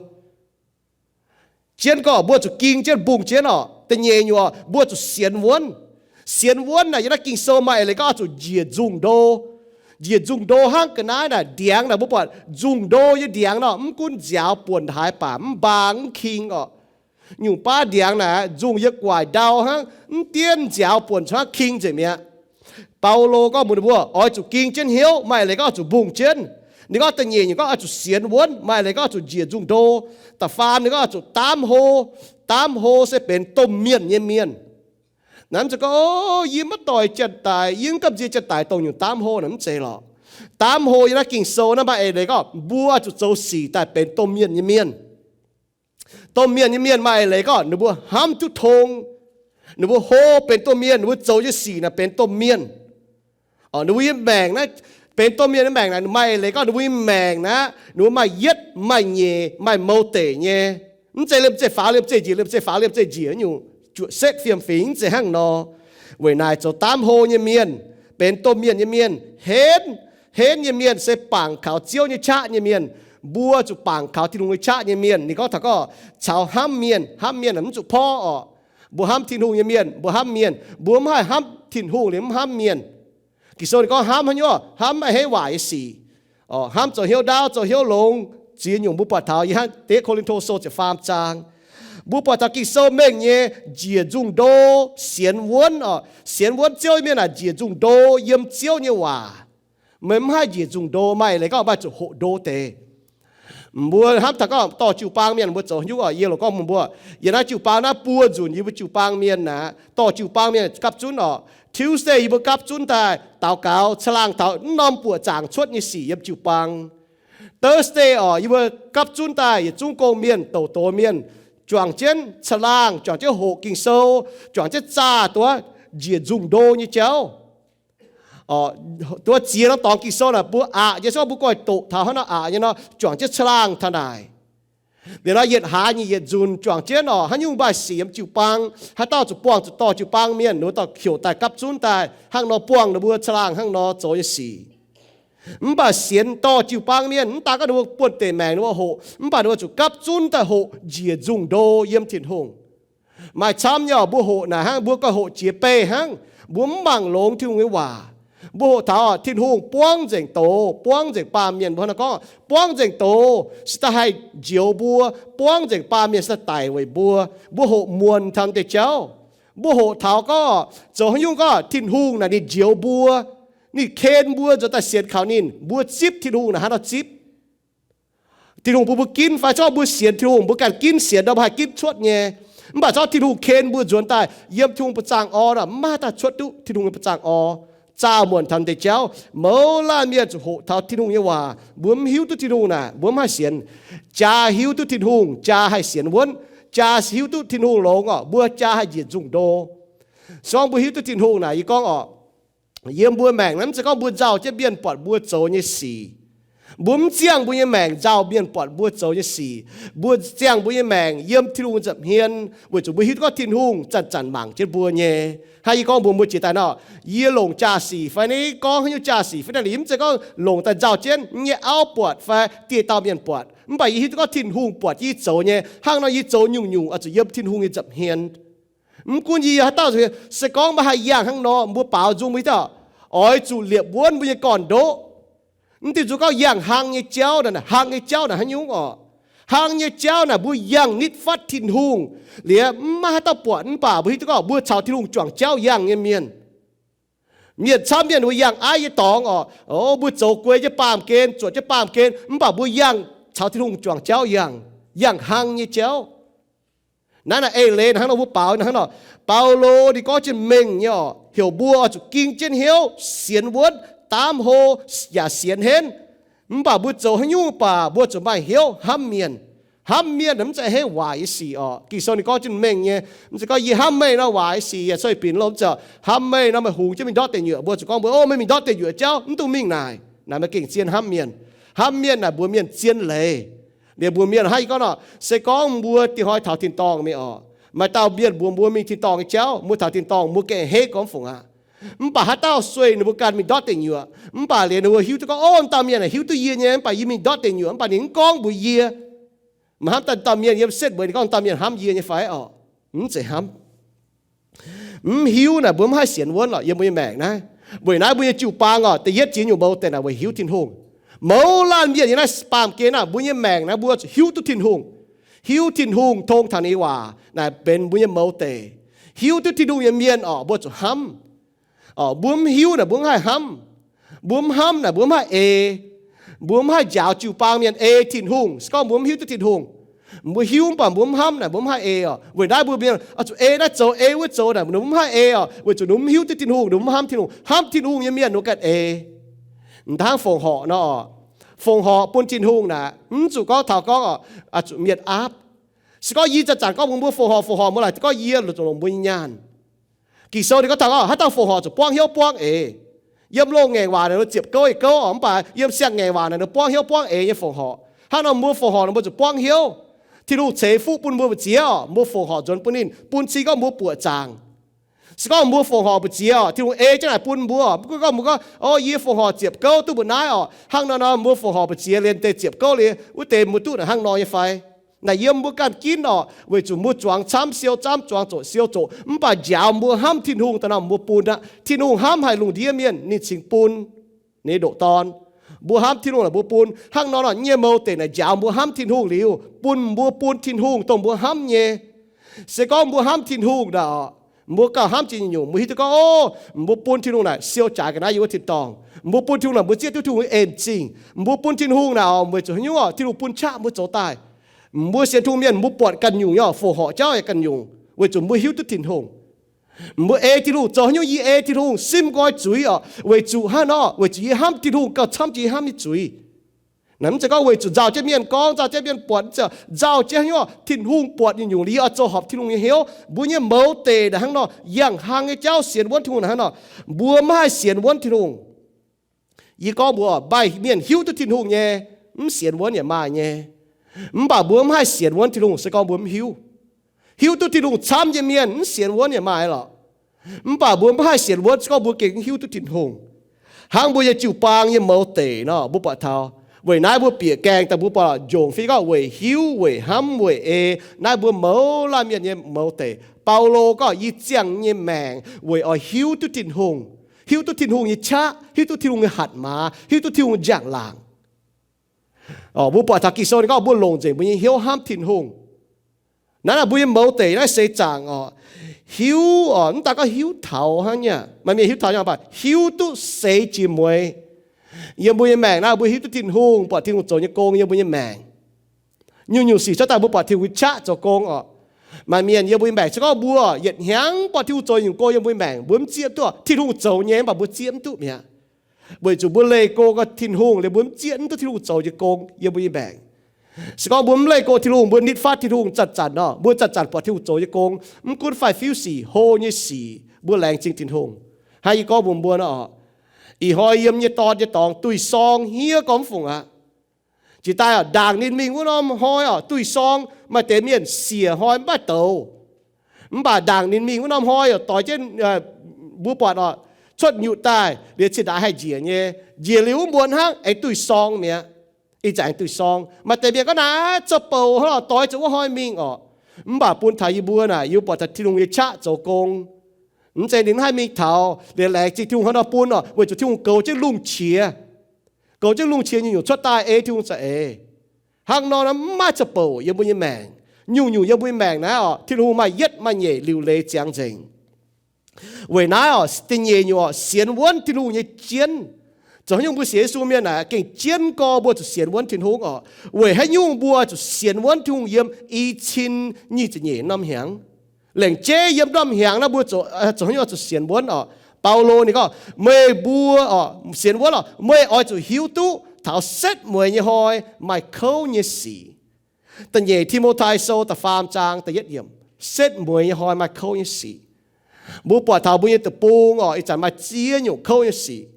Jienv gorngv mbuo zuqc ging jienv mbungh jienv oc. Da'nyeic nyungc mbuo zuqc sienx wuonv. Sienx wuonv naaic yiem naaiv Ging-Sou maaih eix leiz gorngv oix zuqc njiec nzungh ndo. Njiec nzungh ndo hnangv ga'naaiv naaic ndiangx naaic mbuo buatc nzungh ndo nyei ndiangx nor, mv gunv nziaaux buonc haaix baac mv mbaang mv king oc. Nyungc baav ndiangx naaic nzungh yiem guaic ndau hnangv, mv dienv nziaaux buonc hnangv king nzengc mi'aqv. Baulo gorngv mbuox ninh mbuo oix zuqc ging jienv hnyouv, maaih eix leiz gorngv oix zuqc mbungh jienv. Ninh gorngv da'nyeic nyungc gorngv oix zuqc sienx wuonv, maaih eix leiz gorngv oix zuqc njiec nzungh ndo. Da'faam ninh gorngv oix zuqc daamv hlo. Daamv hlo se benx domh mienh nyei mienh. Naaiv mv zeiz gorngv, o, yie maiv doix janx-daic, yie mv gamh nziex janx-daic dongh nyungc daamv hlo naaic, mv zeiz lorqc. Daamv hlo yiem naaiv Ging-Sou naaiv maaih eix leiz gorngv mbuo oix zuqc zoux sic daaih benx domh mienh nyei mienh. Domh mienh nyei mienh maaih eix leiz gorngv ninh mbuo hnamv duqv tong. Ninh mbuo hlo benx domh mienh, ninh mbuo zoux nyei sic naaic benx domh mienh. Ninh mbuo nyei maengc naaiv, benx domh mienh nyei maengc naaic maaih eix leiz gorngv ninh mbuo nyei maengc naaiv, ninh mbuo maaih yietv maaih nyeic maaih mouz deic nyei. Mv zeiz liemh zeih faaux liemh zeih njiec, liemh zeih faaux liemh zeih njiec nyungc, juoqc setv fiem-fingx, mv zeiz hnangv nor. Weic naaic zoux daamv hlo nyei mienh, benx domh mienh nyei mienh, henv, henv nyei mienh se bangc kaux Ziouv nyei qaqv nyei mienh. Mbuo zuqc bangc kaux Tin-Hungh nyei qaqv nyei mienh. Ninh gorngv taux gorngv caux hnamv mienh, hnamv mienh mv zuqc porv oc. Mbuo hnamv Tin-Hungh nyei mienh, mbuo hnamv mienh. Mbuo mv haih hnamv Tin-Hungh liuz mv hnamv mienh. Ging-Sou ninh gorngv hnamv haaix nyungc? Hnamv maiv heiv waaic nyei sic. Hnamv zoux hnyouv ndaauv, zoux hnyouv longx. Ziex nyungc mbuo buatc taux yiem hnangv da'yietv Ko^lin^to Sou ziepc faam zaang. Mbuo buatc taux Ging-Sou mengh nyei njiec nzungh ndo, sienx wuonv oc. Sienx wuonv Ziouv mienh naaic njiec nzungh ndo yiem Ziouv nyei waac. Meih mv haih njiec nzungh ndo, maaih eix leiz gorngv maaih zuqc hoqc ndo deix. Mbuo hnamv taux gorngv dorh jiu-baang mienh mbuo zoux haaix nyungc oc. Yie loc gorngv mbuox mbuo, yiem naaiv jiu-baang naaiv buo nzunc yie mbuo jiu-baang mienh aqv, dorh jiu-baang mienh gapv zunv oc. Tuesday yie mbuo gapv zunv daaih daux gaux, caangh laangh taux mv norm buoqc zaangc cuotv nyei sic yiem jiu-baang. Thursday oc, yie mbuo gapv zunv daaih yietc zungv gong mienh, douc doz mienh, juangc jienv caangh laangh, juangc jienv hoqc Ging-Sou, juangc jienv zaah duqv njiec nzungh ndo nyei jauv. Duqv ziex norm dorngx Ging-Sou naaic mbuo aqc nyei, se gorngv mbuo goiv doqc taux hnangv nor aqc nyei nor, juangc jienv caangh laangh taux naaic. Liuz nor yietc hlaax nyei yietc nzunc juangc jienv oc, haaix nyungc mv baac sic yiem jiu-baang, haaix dauh zuqc buangh zuqc dorh jiu-baang mienh, ninh mbuo dorh heuc daaih gapv zunv daaih hnangv nor buangh ninh mbuo caangh laangh hnangv nor zoux nyei sic. Mv baac sienx dorh jiu-baang mienh, mv daan gorngv ninh mbuo buonv-deic maengc ninh mbuo hoqc, mv baac ninh mbuo zuqc gapv zunv daaih hoqc njiec nzungh ndo yiem Tin-Hungh. Maaih camv nyei oc, mbuo hoqc naaic hnangv, mbuo gauh hoqc jiex beih hnangv, mbuo mv mangc longx Tin-Hungh nyei waac. Mbuo hoqc taux Tin-Hungh buangv nzengc doz, buangv nzengc baamh mienh, mbuo hnangv nor gorngv buangv nzengc doz, se daaih haih njoux mbuo, buangv nzengc baamh mienh se daaih daic weic mbuo. Mbuo hoqc muonc taux deix jauv. Mbuo hoqc taux gorngv zoux haaix nyungc gorngv Tin-Hungh naaic ninh njoux mbuo, ninh ken mbuo nzuonx daaih sienx kaux ninh, mbuo zipv Tin-Hungh naaic hnangv nor zipv. Tin-Hungh bun mbuo ginv fai corc mbuo sienx Tin-Hungh, mbuo ganh ginv sienx nor mbuo haih ginv cuotv nyei. Mv baac corc Tin-Hungh ken mbuo nzuonx daaih yiem Tin-Hungh ba'zangh orv nor, mv maaih daaih cuotv duqv Tin-Hungh nyei ba'zangh orv. Zaah muonc taux deix jauv, mouz laanh mienh zuqc hoqc taux Tin-Hungh nyei waac. Mbuo mv hiuv duqv Tin-Hungh naaic, mbuo mv haih sienx. Jaa hiuv duqv Tin-Hungh, jaa haih sienx wuonv. Jaa hiuv duqv Tin-Hungh longx oc, mbuo jaa haih njiec nzungh ndo. Se gorngv mbuo hiuv duqv Tin-Hungh naaic, yie gorngv oc, yiem mbuo maengc naaiv mv zeiz gorngv mbuo nzauh jienv mienh buatc mbuo zoux nyei sic. Mbuo mv ziangh mbuo nyei maengc nzauh mienh buatc mbuo zoux nyei sic. Mbuo ziangh mbuo nyei maengc yiem Tin-Hungh nza'hmien, weic zuqc mbuo hiuv duqv gorngv Tin-Hungh zanc-zanc mangc jienv mbuo nyei. Hnangv yie gorngv mbuox mbuo jiex daaih nor, yie longc jaa-sic fai ni gorngv haaix nyungc jaa-sic fai naaic, yie mv zeiz gorngv longc daaih nzauh jienv nyei auv buatc fai dieh dauh mienh buatc. Mv baac yie hiuv duqv gorngv Tin-Hungh buatc jienv yie zoux nyei. Hnangv nor yie zoux nyungc-nyungc oix zuqc yiem Tin-Hungh nyei nza'hmien. Mv gunv yie haaix dauh, se gorngv maiv haih yangh hnangv nor, mbuo baaux nzung mbuo hiuv duqv, oix zuqc liepc wuonv mbuo nyei gorn-ndoqv. Mv dingc zuqc gorngv yangh hlang nyei jauv naaic, hlang nyei jauv naaic haaix nyungc oc? Hlang nyei jauv naaic mbuo yangh nitv fatv Tin-Hungh liuz, mv maaih haaix dauh buatc mv baac mbuo hiuv duqv gorngv mbuo caux Tin-Hungh juangc jauv yangh nyei mienh. Mienh camv mienh mbuo yangh aiv nyei dorngx oc, o, mbuo zoux guei jienv baamh gen, zuotc jienv baamh gen, mv baac mbuo yangh caux Tin-Hungh juangc jauv yangh, yangh hlang nyei jauv. Naaiv naaic eix leiz hnangv nor mbuo baaux hnangv nor, Baulo ninh gorngv jienv mengh nyei oc, heuc mbuo oix zuqc ging jienv hnyouv sienx wuonv, daamv hlo, yaac sienx henv. Mv baac mbuo zoux haaix nyungc baac mbuo zuqc maaih hnyouv hnamv mienh. Hnamv mienh mv zeiz hnangv waaic nyei sic oc. Ging-Sou ninh gorngv jienv mengh nyei, mv zeiz gorngv yie hnamv meih nor waaic nyei sic, yaac sueih binc loh, mv zeiz hnamv meih nor meih hungx jienv mingh ndortv deic nyuoqc, mbuo zuqc gorngv mbuo, o, meih mingh ndortv deic nyuoqc jauv mv dungx mingh naaic. Naaic maaih gengh zien hnamv mienh. Hnamv mienh naaic mbuox mienh zien leiz. Liuz mbuox mienh hnangv yie gorngv nor, se gorngv mbuo dingc hnoi taux tin-dorngh mingh oc, maaih dauh mienh mbuox mbuo mingh tin-dorngh nyei jauv, mbuo taux tin-dorngh mbuo gengh hei gormx fungc aqv. Mv baac haaix dauh sueih ninh mbuo ganh mingh ndortv deic nyuoqc, mv baac liuz ninh mbuo hiuv duqv gorngv, o, dauh mienh naaic hiuv duqv yie nyei, mv baac yie mingh ndortv deic nyuoqc mv baac ninh mv gorngv mbuox yie. Mv hnamv daaih dauh mienh yiem setv mbuo ninh gorngv dauh mienh hnamv yie nyei fai oc? Mv zeiz hnamv. Mv hiuv naaic mbuo mv haih sienx wuonv lorqc yiem mbuo nyei maengc naaiv. Weic naaiv mbuo nyei jiu-baang oc, da'yietv jiex nyungc mouz deix naaic weic hiuv Tin-Hungh. Mouz laanh mienh yiem naaiv baamh gen naaic mbuo nyei maengc naaiv mbuo zuqc hiuv duqv Tin-Hungh. Hiuv Tin-Hungh tong taux ninh nyei waac naaic benx mbuo nyei mouz deix. Hiuv duqv Tin-Hungh nyei mienh oc, mbuo zuqc hnamv. Mbuo mv hiuv naaic mbuo mv haih hnamv. Mbuo mv hnamv naaic mbuo mv haih ei. Mbuo mv haih njaaux jiu-baang mienh ei Tin-Hungh se gorngv mbuo mv hiuv duqv Tin-Hungh. Mbuo hiuv mv baac mbuo mv hnamv naaic mbuo mv haih ei oc. Weic naaiv mbuo mienh oix zuqc ei naaiv zoux, ei wuov zoux naaic, ninh mbuo mv haih ei oc, weic zuqc ninh mbuo mv hiuv duqv Tin-Hungh, ninh mbuo mv hnamv Tin-Hungh. Hnamv Tin-Hungh nyei mienh ninh mbuo ganh ei. Hnangv fongc horc nor oc, fongc horc bun Tin-Hungh naaic mv zuqc gorngv taux gorngv oc, zuqc mienh aapv. Se gorngv yie zanc-zanc gorngv mbuox mbuo fongc horc, fongc horc, mbuo laaic gorngv yie zuqc longc mbuo nyei nyaanh. Ging-Sou ninh gorngv taux haaix dauh fongc horc zuqc buangv hnyouv buangv eix. Yiem loz-ngaengc waac naaic ziepc gouv eix gouv oc, mv baac yiem siang-ngaengc waac naaic ninh buangv hnyouv buangv eix nyei fongc horc. Hnangv nor mbuo fongc horc nor mbuo zuqc buangv hnyouv. Tin-Hungh ceix fuqv bun mbuo mbu'ziex oc, mbuo fongc horc nzuonx bun ninh, bun cing gorngv mbuo buoqc zaangc. Se gorngv mbuo fongc horc mbu'ziex oc, Tin-Hungh ei jienv naaic bun mbuo oc. Mv gunv gorngv mbuo gorngv, o, yie fongc horc ziepc gouv duqv mbuo naaiv oc, hnangv nor nor mbuo fongc horc mbu'ziex liemh deix ziepc gouv liuz wuov deix mbuo duqv naaic hnangv nor nyei fai? Naaic yiem mbuo ganh ginv oc, weic zuqc mbuo zuangx camv siou camv, zuangx zoqc siou zoqc, mv baac njaaux mbuo hnamv Tin-Hungh daaih nor mbuo bun aqv. Tin-Hungh hnamv haic lungh ndiev mienh, ninh cingx bun ninh ndoqc Dorn. Mbuo hnamv Tin-Hungh naaic mbuo bun. Hnangv nor nor nyei mouz deix naaic njaaux mbuo hnamv Tin-Hungh liuz, bun mbuo bun Tin-Hungh dongh mbuo hnamv nyei. Se gorngv mbuo hnamv Tin-Hungh naaic oc, mbuo gauh hnamv jiex nyungc-nyungc, mbuo hiuv duqv gorngv, o, mbuo bun Tin-Hungh naaic siou jaaix ga'naaiv yiem wuov tin-dorngh. Mbuo bun Tin-Hungh naaic mbuo zieqv duqv Tin-Hungh en zingh. Mbuo bun Tin-Hungh naaic oc, weic zuqc haaix nyungc oc, Tin-Hungh bun qaqv mbuo zoux daaih. Mbuo sienx Tin-Hungh mienh mbuo buatc ganh nyungc nyei oc, fongc horc jauv yaac ganh nyungc, weic zuqc mbuo hiuv duqv Tin-Hungh. Mbuo ei Tin-Hungh zoux haaix nyungc? Yie ei Tin-Hungh simv nqoi zuiz oc, weic zuqc hnangv nor, weic zuqc yie hnamv Tin-Hungh gauh camv jiex yie hnamv nyei zuiz. Naaic mv zeiz gorngv weic zuqc nzauh jienv mienh gorngv, nzauh jienv mienh buatc, nzauh jienv haaix nyungc oc, Tin-Hungh buatc nyungc-nyungc liuz oix zoux horpc Tin-Hungh nyei hnyouv. Mbuo nyei mouz deix naaic hnangv nor yangh hlang nyei jauv sienx wuonv Tin-Hungh naaic hnangv nor, mbuo maiv haih sienx wuonv Tin-Hungh. Yie gorngv mbuox maaih mienh hiuv duqv Tin-Hungh nyei, mv sienx wuonv yaac maaih nyei. Mv baac mbuo mv haih sienx wuonv Tin-Hungh se gorngv mbuo mv hiuv. Hiuv duqv Tin-Hungh camv nyei mienh mv sienx wuonv yaac maaih lorqc. Mv baac mbuo mv haih sienx wuonv se gorngv mbuo gengh mv hiuv duqv Tin-Hungh. Hnangv mbuo nyei jiu-baang nyei mouz deic nor, mbuo buatc taux weic naaiv mbuo bieqc gaengh daaih mbuo buatc njongc fih gorngv weic hiuv, weic hnamv, weic ei. Naaiv mbuo mouz laanh mienh nyei mouz deic. Baulo gorngv, yie ziangh nyei maengc weic oix hiuv duqv Tin-Hungh, hiuv duqv Tin-Hungh nyei qaqv, hiuv duqv Tin-Hungh nyei hatc maaz, hiuv duqv Tin-Hungh nyei njang-laangc. Mbuo buatc taux Ging-Sou ninh gorngv mbuo longc nzengc mbuo nyei hnyouv hnamv Tin-Hungh. Naaiv mbuo nyei mouz deic naaiv seix zaangc orqc, hiuv orqc, mv daaih gorngv hiuv taux hnangv nyei, maaih mienh hiuv taux nyei, mv baac hiuv duqv seix jiex mueiz. Yiem mbuo nyei maengc naaiv mbuo hiuv duqv Tin-Hungh, buatc Tin-Hungh zoux nyei gong yiem mbuo nyei maengc. Nyungc-nyungc sic cuotv daaih mbuo buatc Tin-Hungh nyei qaqv zoux gong orqc. Maaih mienh yiem mbuo nyei maengc se gorngv mbuo yietc hnyangx buatc Tin-Hungh zoux nyungc gong yiem mbuo nyei maengc, mbuo mv zieqv duqv Tin-Hungh zoux nyei, mv baac mbuo zieqv mv duqv mi'aqv. Weic zuqc mbuo leih go Tin-Hungh liuz mbuo mv zieqv mv duqv Tin-Hungh zoux nyei gong yiem mbuo nyei maengc. Se gorngv mbuo mv leih go Tin-Hungh, mbuo nitv fatv Tin-Hungh zanc-zanc nor, mbuo zanc-zanc buatc Tin-Hungh zoux nyei gong, mv gunv faix-fiuv sic, hlo nyei sic, mbuo laengz zingh Tin-Hungh. Hnangv yie gorngv mbuox mbuo nor orqc, ih hnoi yiem nyei dorn nyei dorngx duih sorng hniev gormx fungc aqv. Jiex daaih ndaangc ninh mingh wuov norm hnoi orqc, duih sorng, maaih deix mienh siec hnoi mv maaih douz. Mv baac ndaangc ninh mingh wuov norm hnoi orqc, doix jienv, mbuo buatc orqc, cuotv nyutc daaih liuz cin-ndaangc haih njiec nyei. Njiec liuz wuov mbuo hnangv aengx duih sorng mi'aqv. Ih zanc aengx duih sorng. Maaih deix mienh gorngv naaic zoux bouc hnangv orqc, doix zuqc wuov hnoi mingh orqc. Mv baac bun taux yie mbuo naaic, yie mbuo buatc taux Tin-Hungh nyei qaqv zoux gong. Mv zeiz ninh mv haih mingh taux, liuz laengz zingh Tin-Hungh hnangv nor bun orqc, weic zuqc Tin-Hungh goux jienv lungh qiex. Goux jienv lungh qiex nyungc-nyungc cuotv daaih ei Tin-Hungh za'eix. Hnangv nor mv maaih zoux bouc yiem mbuo nyei maengc. Nyungc-nyungc yiem mbuo nyei maengc naaiv orqc, Tin-Hungh maaih yietv maaih nyeic liuc leiz ziangx nzengc. Weic naaiv orqc, da'nyeic nyungc orqc, sienx wuonv Tin-Hungh nyei jienv. Zoux haaix nyungc mbuo sienx Yesu mienh naaic gengh jienv gorx mbuo zuqc sienx wuonv Tin-Hungh orqc. Weic haaix nyungc mbuo zuqc sienx wuonv Tin-Hungh yiem i cin nyic ziepc nyeic norm hnyangx? Lengc jeiv yiem norm hnyangx naaiv mbuo zoux haaix nyungc zuqc sienx wuonv orqc? Baulo ninh gorngv, meih mbuo orqc, sienx wuonv orqc, meih oix zuqc hiuv duqv taux setv mueiz nyei hnoi maaih kouv nyei sic. Da'nyeic Ti^mo^tai Sou da'faam zaang da'yietv yiemc, setv mueiz nyei hnoi maaih kouv nyei sic. Mbuo buatc taux mbuo nyei deic-bung orqc, ih zanc maaih ziex nyungc kouv nyei sic.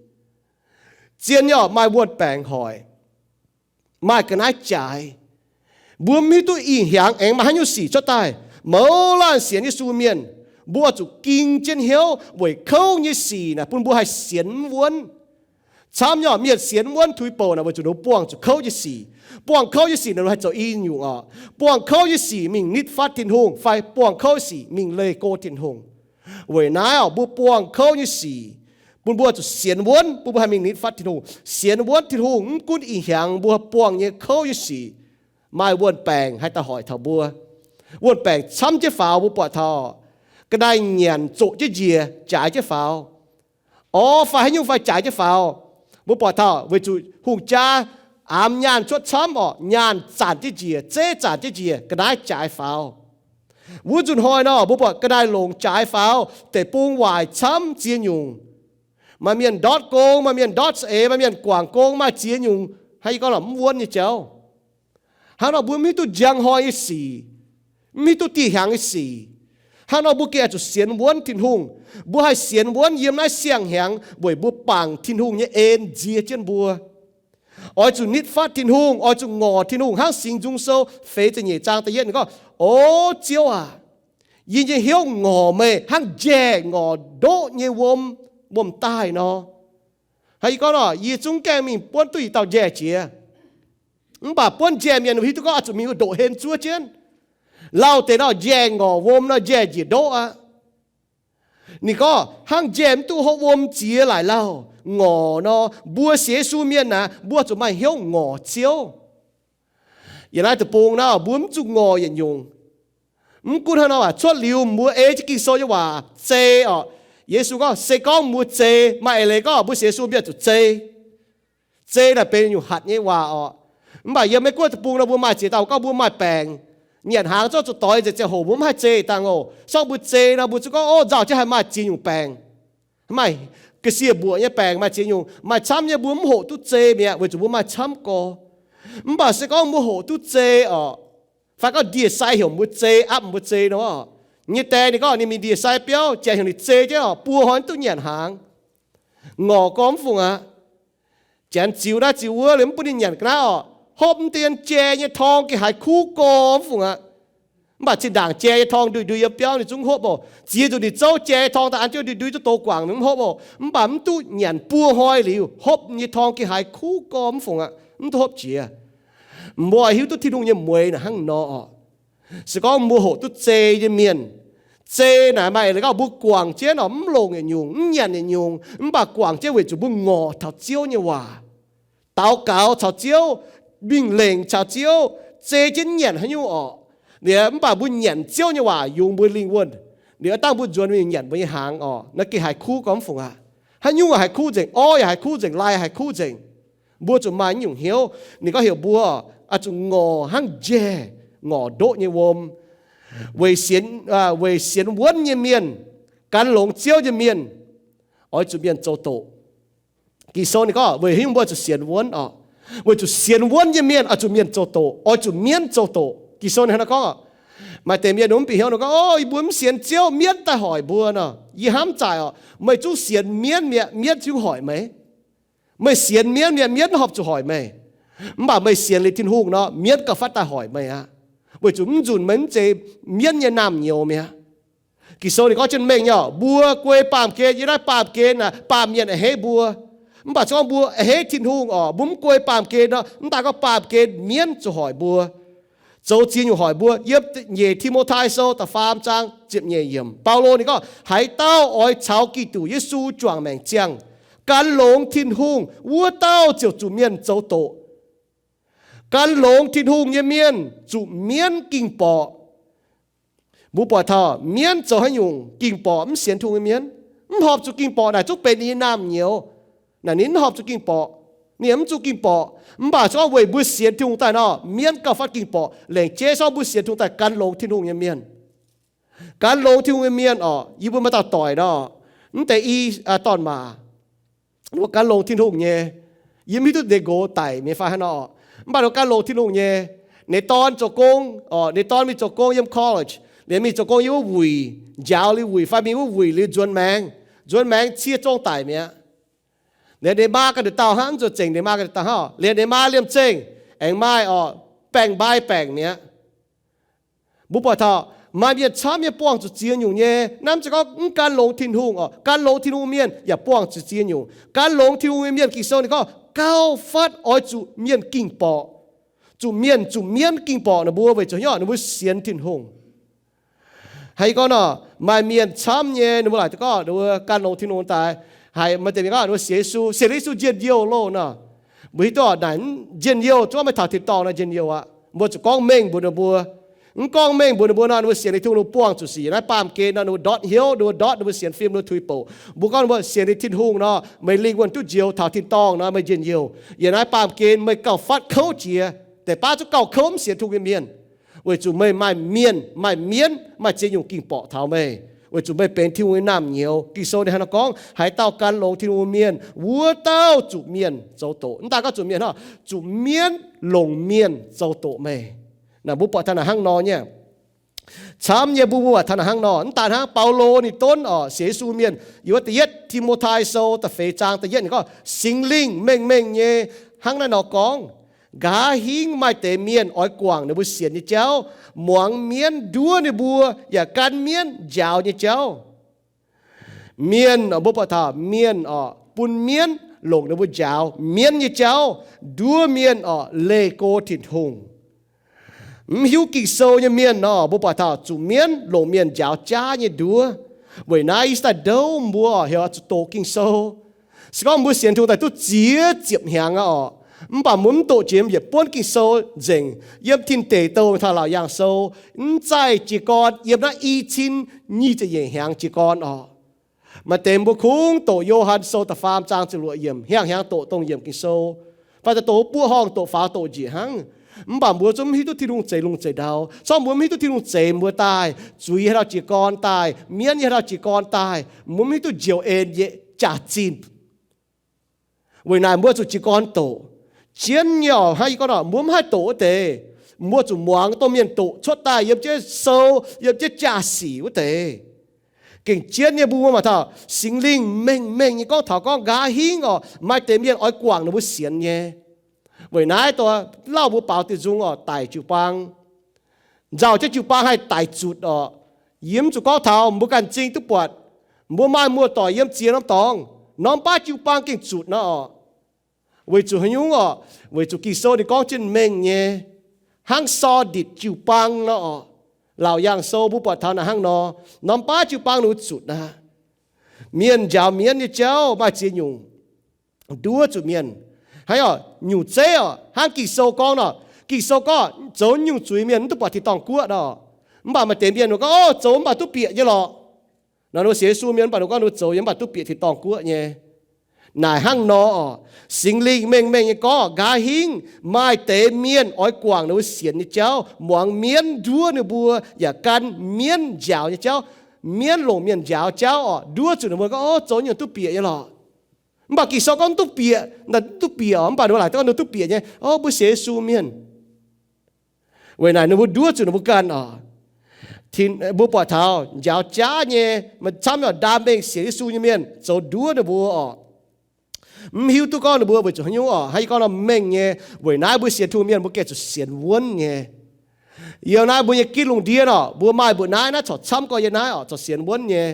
Zien nyei orqc, maaih wuon-baengc hoic, maaih ga'naaiv jaaix. Mbuo mv hiuv duqv ih hnyangx aengx maaih haaix nyungc sic cuotv daaih. Mouz laanh sienx Yesu mienh, mbuo zuqc ging jienv hnyouv weic kouv nyei sic naaic bun mbuo haih sienx mv wuonv. Camv nyei orqc, mienh sienx mv wuonv tuix bouc naaic weic zuqc ninh buangh zuqc kouv nyei sic. Buangh kouv nyei sic naaic ninh haih zoux i nyungc orqc. Buangh kouv nyei sic mingh nitv fatv Tin-Hungh fai buangh kouv sic mingh leih go Tin-Hungh. Weic naaiv orqc, mbuo buangh kouv nyei sic bun mbuo zuqc sienx wuonv, bun mbuo haih mingh nitv fatv Tin-Hungh. Sienx wuonv Tin-Hungh mv gunv ih hnyangx mbuo buangh nyei kouv nyei sic, maaih wuon-baengc haih daaih hoic taux mbuo. Wuon-baengc camv jienv faaux, mbuo buatc taux ga'naaiv nyanc zoqc jienv njiec, jaaix jienv faaux. Orv fai haaix nyungc fai jaaix jienv faaux. Mbuo buatc taux weic zuqc hungh jaa aamx nyaanh cuotv camv orqc, nyaanh zanc jienv njiec, zeiv zanc jienv njiec, ga'naaiv jaaix faaux. Wuov nzunc hnoi nor mbuo buatc ga'naaiv longx jaaix faaux, deic-bung waaic camv ziex nyungc. Maaih mienh ndortv gong, maaih mienh ndortv za'eix, maaih mienh guangc gong, maaih ziex nyungc, hnangv yie gorngv lorqc, mv wuonv nyei jauv. Hnangv nor mbuo mv hiuv duqv njang hnoi nyei sic, mv hiuv duqv dieh hnyangx nyei sic. Hnangv nor mbuo gengh oix zuqc sienx wuonv Tin-Hungh. Mbuo haih sienx wuonv yiem naaiv siang-hnyangx weic mbuo bangc Tin-Hungh nyei en nziex jienv mbuo. Oix zuqc nitv fatv Tin-Hungh, oix zuqc ngorc Tin-Hungh hnangv Singx Nzung Sou feix ziepc nyeic zaang da'yietv ninh gorngv, O Ziouv aac, yie nyei hnyouv ngorc meih hnangv njaeh ngorc ndoqv nyei wuom, wuom-daaih nor. Hnangv yie gorngv nor, yie zungv gaengh mingh buonv duqv i dauh njaeh jiex. Mv baac buonv njaeh mienh hiuv duqv gorngv oix zuqc mingh wuov ndoqv hlen zuov jienv. Lauh deix nor njaeh ngorc wuom nor njaeh njiec ndoqv aqv. Ninh gorngv hnangv njaeh mv duqv hopv wuom ziex laaic lauh ngorc nor, mbuo sienx Yesu mienh naaic, mbuo zuqc maaih hnyouv ngorc Ziouv. Yiem naaiv deic-bung naaiv mbuo mv zuqc ngorc yietc nyungc. Mv gunv hnangv nor, cuotv liuz mbuo ei jienv Ging-Sou nyei waac zei orqc. Yesu gorngv, se gorngv mbuo zei, maaih eix leiz gorngv mbuo sienx Yesu mienh zuqc zei. Zei naaic benx nyungc hatc nyei waac orqc. Mv baac yiem Meiv-Guoqv deic-bung nor mbuo maaih ziex dauh gorngv mbuo maaih baengc, nyanc hnaangx zorqv zuqc doix nzengc ziangh hoc mbuo mv haih zei dangh oc. Sortv mbuo zei nor mbuo zuqc gorngv, O, nzauh jienv haih maaih ziex nyungc baengc. Maaih ga'sie mbuoqc nyei baengc maaih ziex nyungc. Maaih camv nyei mbuo mv hoqc duqv zei mi'aqv weic zuqc mbuo maaih camv gorx. Mv baac se gorngv mbuo hoqc duqv zei orqc, fai gorngv ndie-sai heuc mbuo zei, apv mbuo zei nor, nyei die ninh gorngv ninh mingh ndie-sai biauv, janx heuc ninh zei jienv orqc, buo hnoi mv duqv nyanc hnaangx. Ngorc gorx mv fungc aqv. Janx ziux naaiv ziux wuov liuz mv bun ninh nyanc ga'naaiv orqc, Hopv mv deix jai nyei torng gengh haiz kuv gorx mv fungc aqv. Mv baac zinh ndaangc jai nyei torng ndui-ndui yiem biauv ninh zungv hopv oc. Ziex nzunc ninh zouv jai torng daaih an jienv ndui-ndui zuqc douz guangc ninh mv hopv oc. Mv baac mv duqv nyanc buo hnoi liuz, hopv nyei torng gengh haiz kuv gorx mv fungc aqv, mv duqv hopv jiex. Mbuo hiuv duqv Tin-Hungh nyei mueix naaic hnangv nor oc. Se gorngv mbuo hoqc duqv zei nyei mienh, zei naaic maaih eix leiz gorngv mbuo guangc jienv oc, mv longc yietc nyungc, mv nyanc yietc nyungc, mv baac guangc jienv weic zuqc mbuo ngorc taux Ziouv nyei waac, daux gaux caux Ziouv, mingh lengc caux Ziouv, zei jienv nyanc haaix nyungc orqc. Liuz mv baac mbuo nyanc Ziouv nyei waac yungz mbuo lingh wuonh. Liuz dangh mbuo nzuonx mingh nyanc mbuo nyei hnaangx orqc, naaiv gengh haiz kuv gorx mv fungc aqv. Haaix nyungc haiz kuv nzengc, orv yaac haiz kuv nzengc, lai haiz kuv nzengc. Mbuo zuqc maaih nyungc hnyouv, ninh gorngv heuc mbuo oix zuqc ngorc hnangv njaih, ngorc ndoqv nyei wuom, weic sienx, weic sienx wuonv nyei mienh, gan longx Ziouv nyei mienh, oix zuqc mienh zoux doqc. Ging-Sou ninh gorngv weic haaix nyungc mbuo zuqc sienx wuonv orqc? Weic zuqc sienx wuonv nyei mienh oix zuqc mienh zoux doqc, oix zuqc mienv zoux doqc. Ging-Sou ninh hnangv naaiv gorngv, maaih deix mienh mv bieqc hnyouv nor gorngv, O, yie mbuo mv sienx Ziouv, mienv daaih hoic mbuo nor. Yie hnamv zaaic orqc, meih zungv sienx mienv mi'aqv, mienv zungv hoic meih. Meih sienx mienv mi'aqv, mienv horpc zuqc hoic meih. Mv baac meih sienx liuz Tin-Hungh nor, mienv gauh fatv daaih hoic meih aqv. Weic zuqc mv nzunc meih mv zeiz mienv nyei naamh nyouz mi'aqv. Ging-Sou ninh gorngv jienv mengh nyei orqc, mbuo guei baamh gen, yiem naaiv baamh gen naaic baamh mienh a'hneiv mbuo. Mv baac se gorngv mbuo a'hneiv Tin-Hungh orqc, mbuo mv guei baamh gen nor, mv daaih gorngv baamh gen mienv zuqc hoic mbuo, zoux ziex nyungc hoic mbuo. Yiem nyeic Ti^mo^tai Sou da'faam zaang ziepc nyeic yiemc, Baulo ninh gorngv, Haaix dauh oix caux Giduc Yesu juangc maengc ziangh, gan longx Tin-Hungh, wuov dauh ziouc zuqc mienh zoux doqc. Gan longx Tin-Hungh nyei mienh zuqc mienv ging-borqc. Mbuo buatc taux mienv zoux haaix nyungc ging-borqc mv sienx Tin-Hungh nyei mienh, mv horpc zuqc ging-borqc naaic zungv benx ninh nyei naamh nyouz. Naaic ninh mv horpc zuqc ging-borqc, ninh yaac mv zuqc ging-borqc. Mv baac se gorngv weic mbuo sienx Tin-Hungh daaih nor, mienv gauh fatv ging-borqc. Lengc jeiv se gorngv mbuo sienx Tin-Hungh daaih gan longx Tin-Hungh nyei mienh. Gan longx Tin-Hungh nyei mienh orqc, yie mbuo maaih dauh doic nor, mv deix i, aa, dorn maac, ninh mbuo gan longx Tin-Hungh nyei. Yie mv hiuv duqv ninh nqox daic mingh fai haaix nor orqc, mv baac ninh mbuo gan longx Tin-Hungh nyei. Ninh dorn zoux gong orqc, ninh dorn mingh zoux gong yiem college, liuz mingh zoux gong yiem wuov wuic, njaaux liuz wuic fai mingh wuov wuic liuz nzuonx maengx, nzuonx maengx cie zong daic mi'aqv. Liuz ninh maa ganh nduqc dauh hnangv, mv zuqc zengc ninh maa ganh nduqc dauh hnangv. Liuz ninh maa liemh zeih aengx maaih orqc, baeng-mbai baengc mi'aqv. Mbuo buatc taux maaih mienh camv nyei buangh zuqc ziex nyungc nyei. Naaiv mv zeiz gorngv mv gan longx Tin-Hungh orqc, gan longx Tin-Hungh mienh yaac buangh zuqc ziex nyungc. Gan longx Tin-Hungh nyei mienh, Ging-Sou ninh gorngv gauh fatv oix zuqc mienh ging-borqc, zuqc mienh, zuqc mienv ging-borqc ninh mbuo weic zuqc hnyouv ninh mbuo sienx Tin-Hungh. Haaix gorngv nor, maaih mienh camv nyei ninh mbuo laaic gorngv ninh mbuo gan longx Tin-Hungh daaih, haiz maaih deix mienh gorngv ninh mbuo sienx Yesu, sienx Yesu njien-youh loh nor. Mbuo hiuv duqv naaic njien-youh zungv maiv taux tin-dorngh nor njien-youh aqv. Mbuo zuqc gorngv mengh mbuox ninh mbuo. Mv gorngv mengh mbuox ninh mbuo nor, ninh mbuo sienx liuz Tin-Hungh ninh mbuo buangh zuqc sic. Yiem naaiv baamh gen nor ninh mbuo ndortv hnyouv, ninh mbuo ndortv, ninh mbuo sienx fim, ninh mbuo tuix bouc. Mbuo gorngv ninh mbuo sienx liuz Tin-Hungh nor, meih lingh wuonh duqv njoux taux tin-dorngh nor meih njien-youh. Yiem naaiv baamh gen meih gauh fatv kouv jiex, deix baav zungv gauh kouv mv sienx Tin-Hungh nyei mienh. Weic zuqc meih maaih mienh, maaih mienv, maaih ziex nyungc ging-borqc taux meih, weic zuqc meih benx Tin-Hungh nyei naamh nyouz. Ging-Sou ninh hnangv naaiv gorngv, haaix dauh gan longx Tin-Hungh nyei mienh, wuov dauh zuqc mienh zoux doqc. Mv daaih gorngv zuqc mienh hnangv, zuqc mienv, longc mienh zoux doqc meih. Naaic mbuo buatc taux naaic hnangv nor nyei. Camv nyei mbuo, mbuo buatc taux naaic hnangv nor. Mv daaih hnangv Baulo ninh donv orqc, sienx Yesu mienh, yiem wuov da'yietv Ti^mo^tai Sou da'feix zaang da'yietv ninh gorngv, Singx Lingh mengh mengh nyei hnangv naaiv nor gorngv, nqa'haav hingv maaih deix mienh oix guangc ninh mbuo sienx nyei jauv, muangx mienv nduov ninh mbuo, yaac gan mienv njaaux nyei jauv. Mienh, mbuo buatc taux mienh orqc, bun mienv longc ninh mbuo njaaux mienv nyei jauv, nduov mienh orqc, leih go Tin-Hungh. Mv hiuv Ging-Sou nyei mienh nor, mbuo buatc taux zuqc mienv longc mienh njaaux jaav nyei nduov. Weic naaiv yie daaih ndouv mbuo heuc zuqc doqc Ging-Sou. Se gorngv mbuo sienx Tin-Hungh daaih duqv ziex ziepc hnyangx aqv orqc, mv baac mbuo mv doqc jiex yietc buonv Ging-Sou nzengc. Yiem Tin Deic Douh taux Laauc Yaangh Sou, mv zaih jiez gorn yiem naaiv i cin nyic ziepc nyeic hnyangx jiez gorn orqc. Maaih deix mbuo kungx doqc Yo^han Sou da'faam zaang ziepc luoqc yiemc, hnyangx-hnyangx doqc dongh yiemc Ging-Sou, fai doqc wuov buov horngh doqc faaux doqc njiec hnangv. Mv baac mbuo zungv mv hiuv duqv Tin-Hungh zeix lungh zeix ndau. Se gorngv mbuo mv hiuv duqv Tin-Hungh zeix mbuo daaih, zuiz haaix dauh jiez gorn daaih, mienv haaix dauh jiez gorn daaih, mbuo mv hiuv duqv njoux en yietc jaax zinh. Weic naaic mbuo zuqc jiez gorn doqc. Jienv nyei orqc, hnangv yie gorngv nor, mbuo mv haih doqc wuov deix. Mbuo zuqc muangx domh mienh doqc cuotv daaih yiem jienv sou, yiem jienv jaax sic wuov deix. Gengh jienv nyei mbuo maaih taux Singx Lingh mengh mengh nyei gorngv taux gorngv nqa'haav hingv orqc, maaih deix mienh oix guangc ninh mbuo sienx nyei. Weic naaiv dongh lauh mbuo baaux diuh nzung oc, daic jiu-baang. Nzauh jienv jiu-baang haih daic zutc oc. Yie mv zuqc gorngv taux mbuo ganh m'zing duqv buatc, mbuo maaih muoz-doic yiem ziex norm dorngx, norm baav jiu-baang gengh zutc nor oc. Weic zuqc haaix nyungc oc? Weic zuqc Ging-Sou ninh gorngv jienv mengh nyei, hnangv sor nditc jiu-baang nor oc. Laauc Yaangh Sou mbuo buatc taux naaic hnangv nor, norm baav jiu-baang ninh mbuo zutc aqv. Mienh njaaux mienv nyei jauv maaih ziex nyungc nduov zuqc mienh. Haaix oc? Nyungc zeiv oc, hnangv Ging-Sou gorngv nor, Ging-Sou gorngv zoux nyungc zuiz mienh mv duqv buatc tin-dorngh guoqv nor. Mv baac maaih deix mienh ninh gorngv, Ov, zoux mv baac duqv bieqc nyei lorqc. Nor ninh mbuo sienx Yesu mienh mv baac ninh gorngv ninh mbuo zoux yaac mv baac duqv bieqc tin-dorngh guoqv nyei. Naaic hnangv nor oc, Singx Lingh mengh mengh nyei gorngv nqa'haav hingv maaih deix mienh oix guangc ninh mbuo sienx nyei jauv, muangx mienv nduov ninh mbuo, yaac gan mienv njaaux nyei jauv, mienv longc mienh njaaux jauv oc, nduov zuqc ninh mbuo gorngv, Ov, zoux nyungc duqv bieqc nyei lorqc. Mv baac Ging-Sou gorngv mv duqv bieqc, mv duqv bieqc oc, mv baac ninh mbuo laaic gorngv ninh duqv bieqc nyei, Ov, mbuo sienx Yesu mienh. Weic naaic ninh mbuo nduov zuqc ninh mbuo ganh oc. Mbuo buatc taux njaaux jaav nyei, maaih camv nyei ndaam mengh sienx Yesu nyei mienh zoux nduov ninh mbuo oc. Mv hiuv duqv gorngv ninh mbuo weic zuqc haaix nyungc oc. Hnangv yie gorngv nor, mengh nyei. Weic naaiv mbuo sienx Tin-Hungh mienh mbuo gengh zuqc sienx wuonv nyei. Yiem naaiv mbuo nyei ginv lungh ndiev oc, mbuo maaih mbuoqc naaiv, naaiv corc camv gorx yiem naaiv oc, corc sienx wuonv nyei.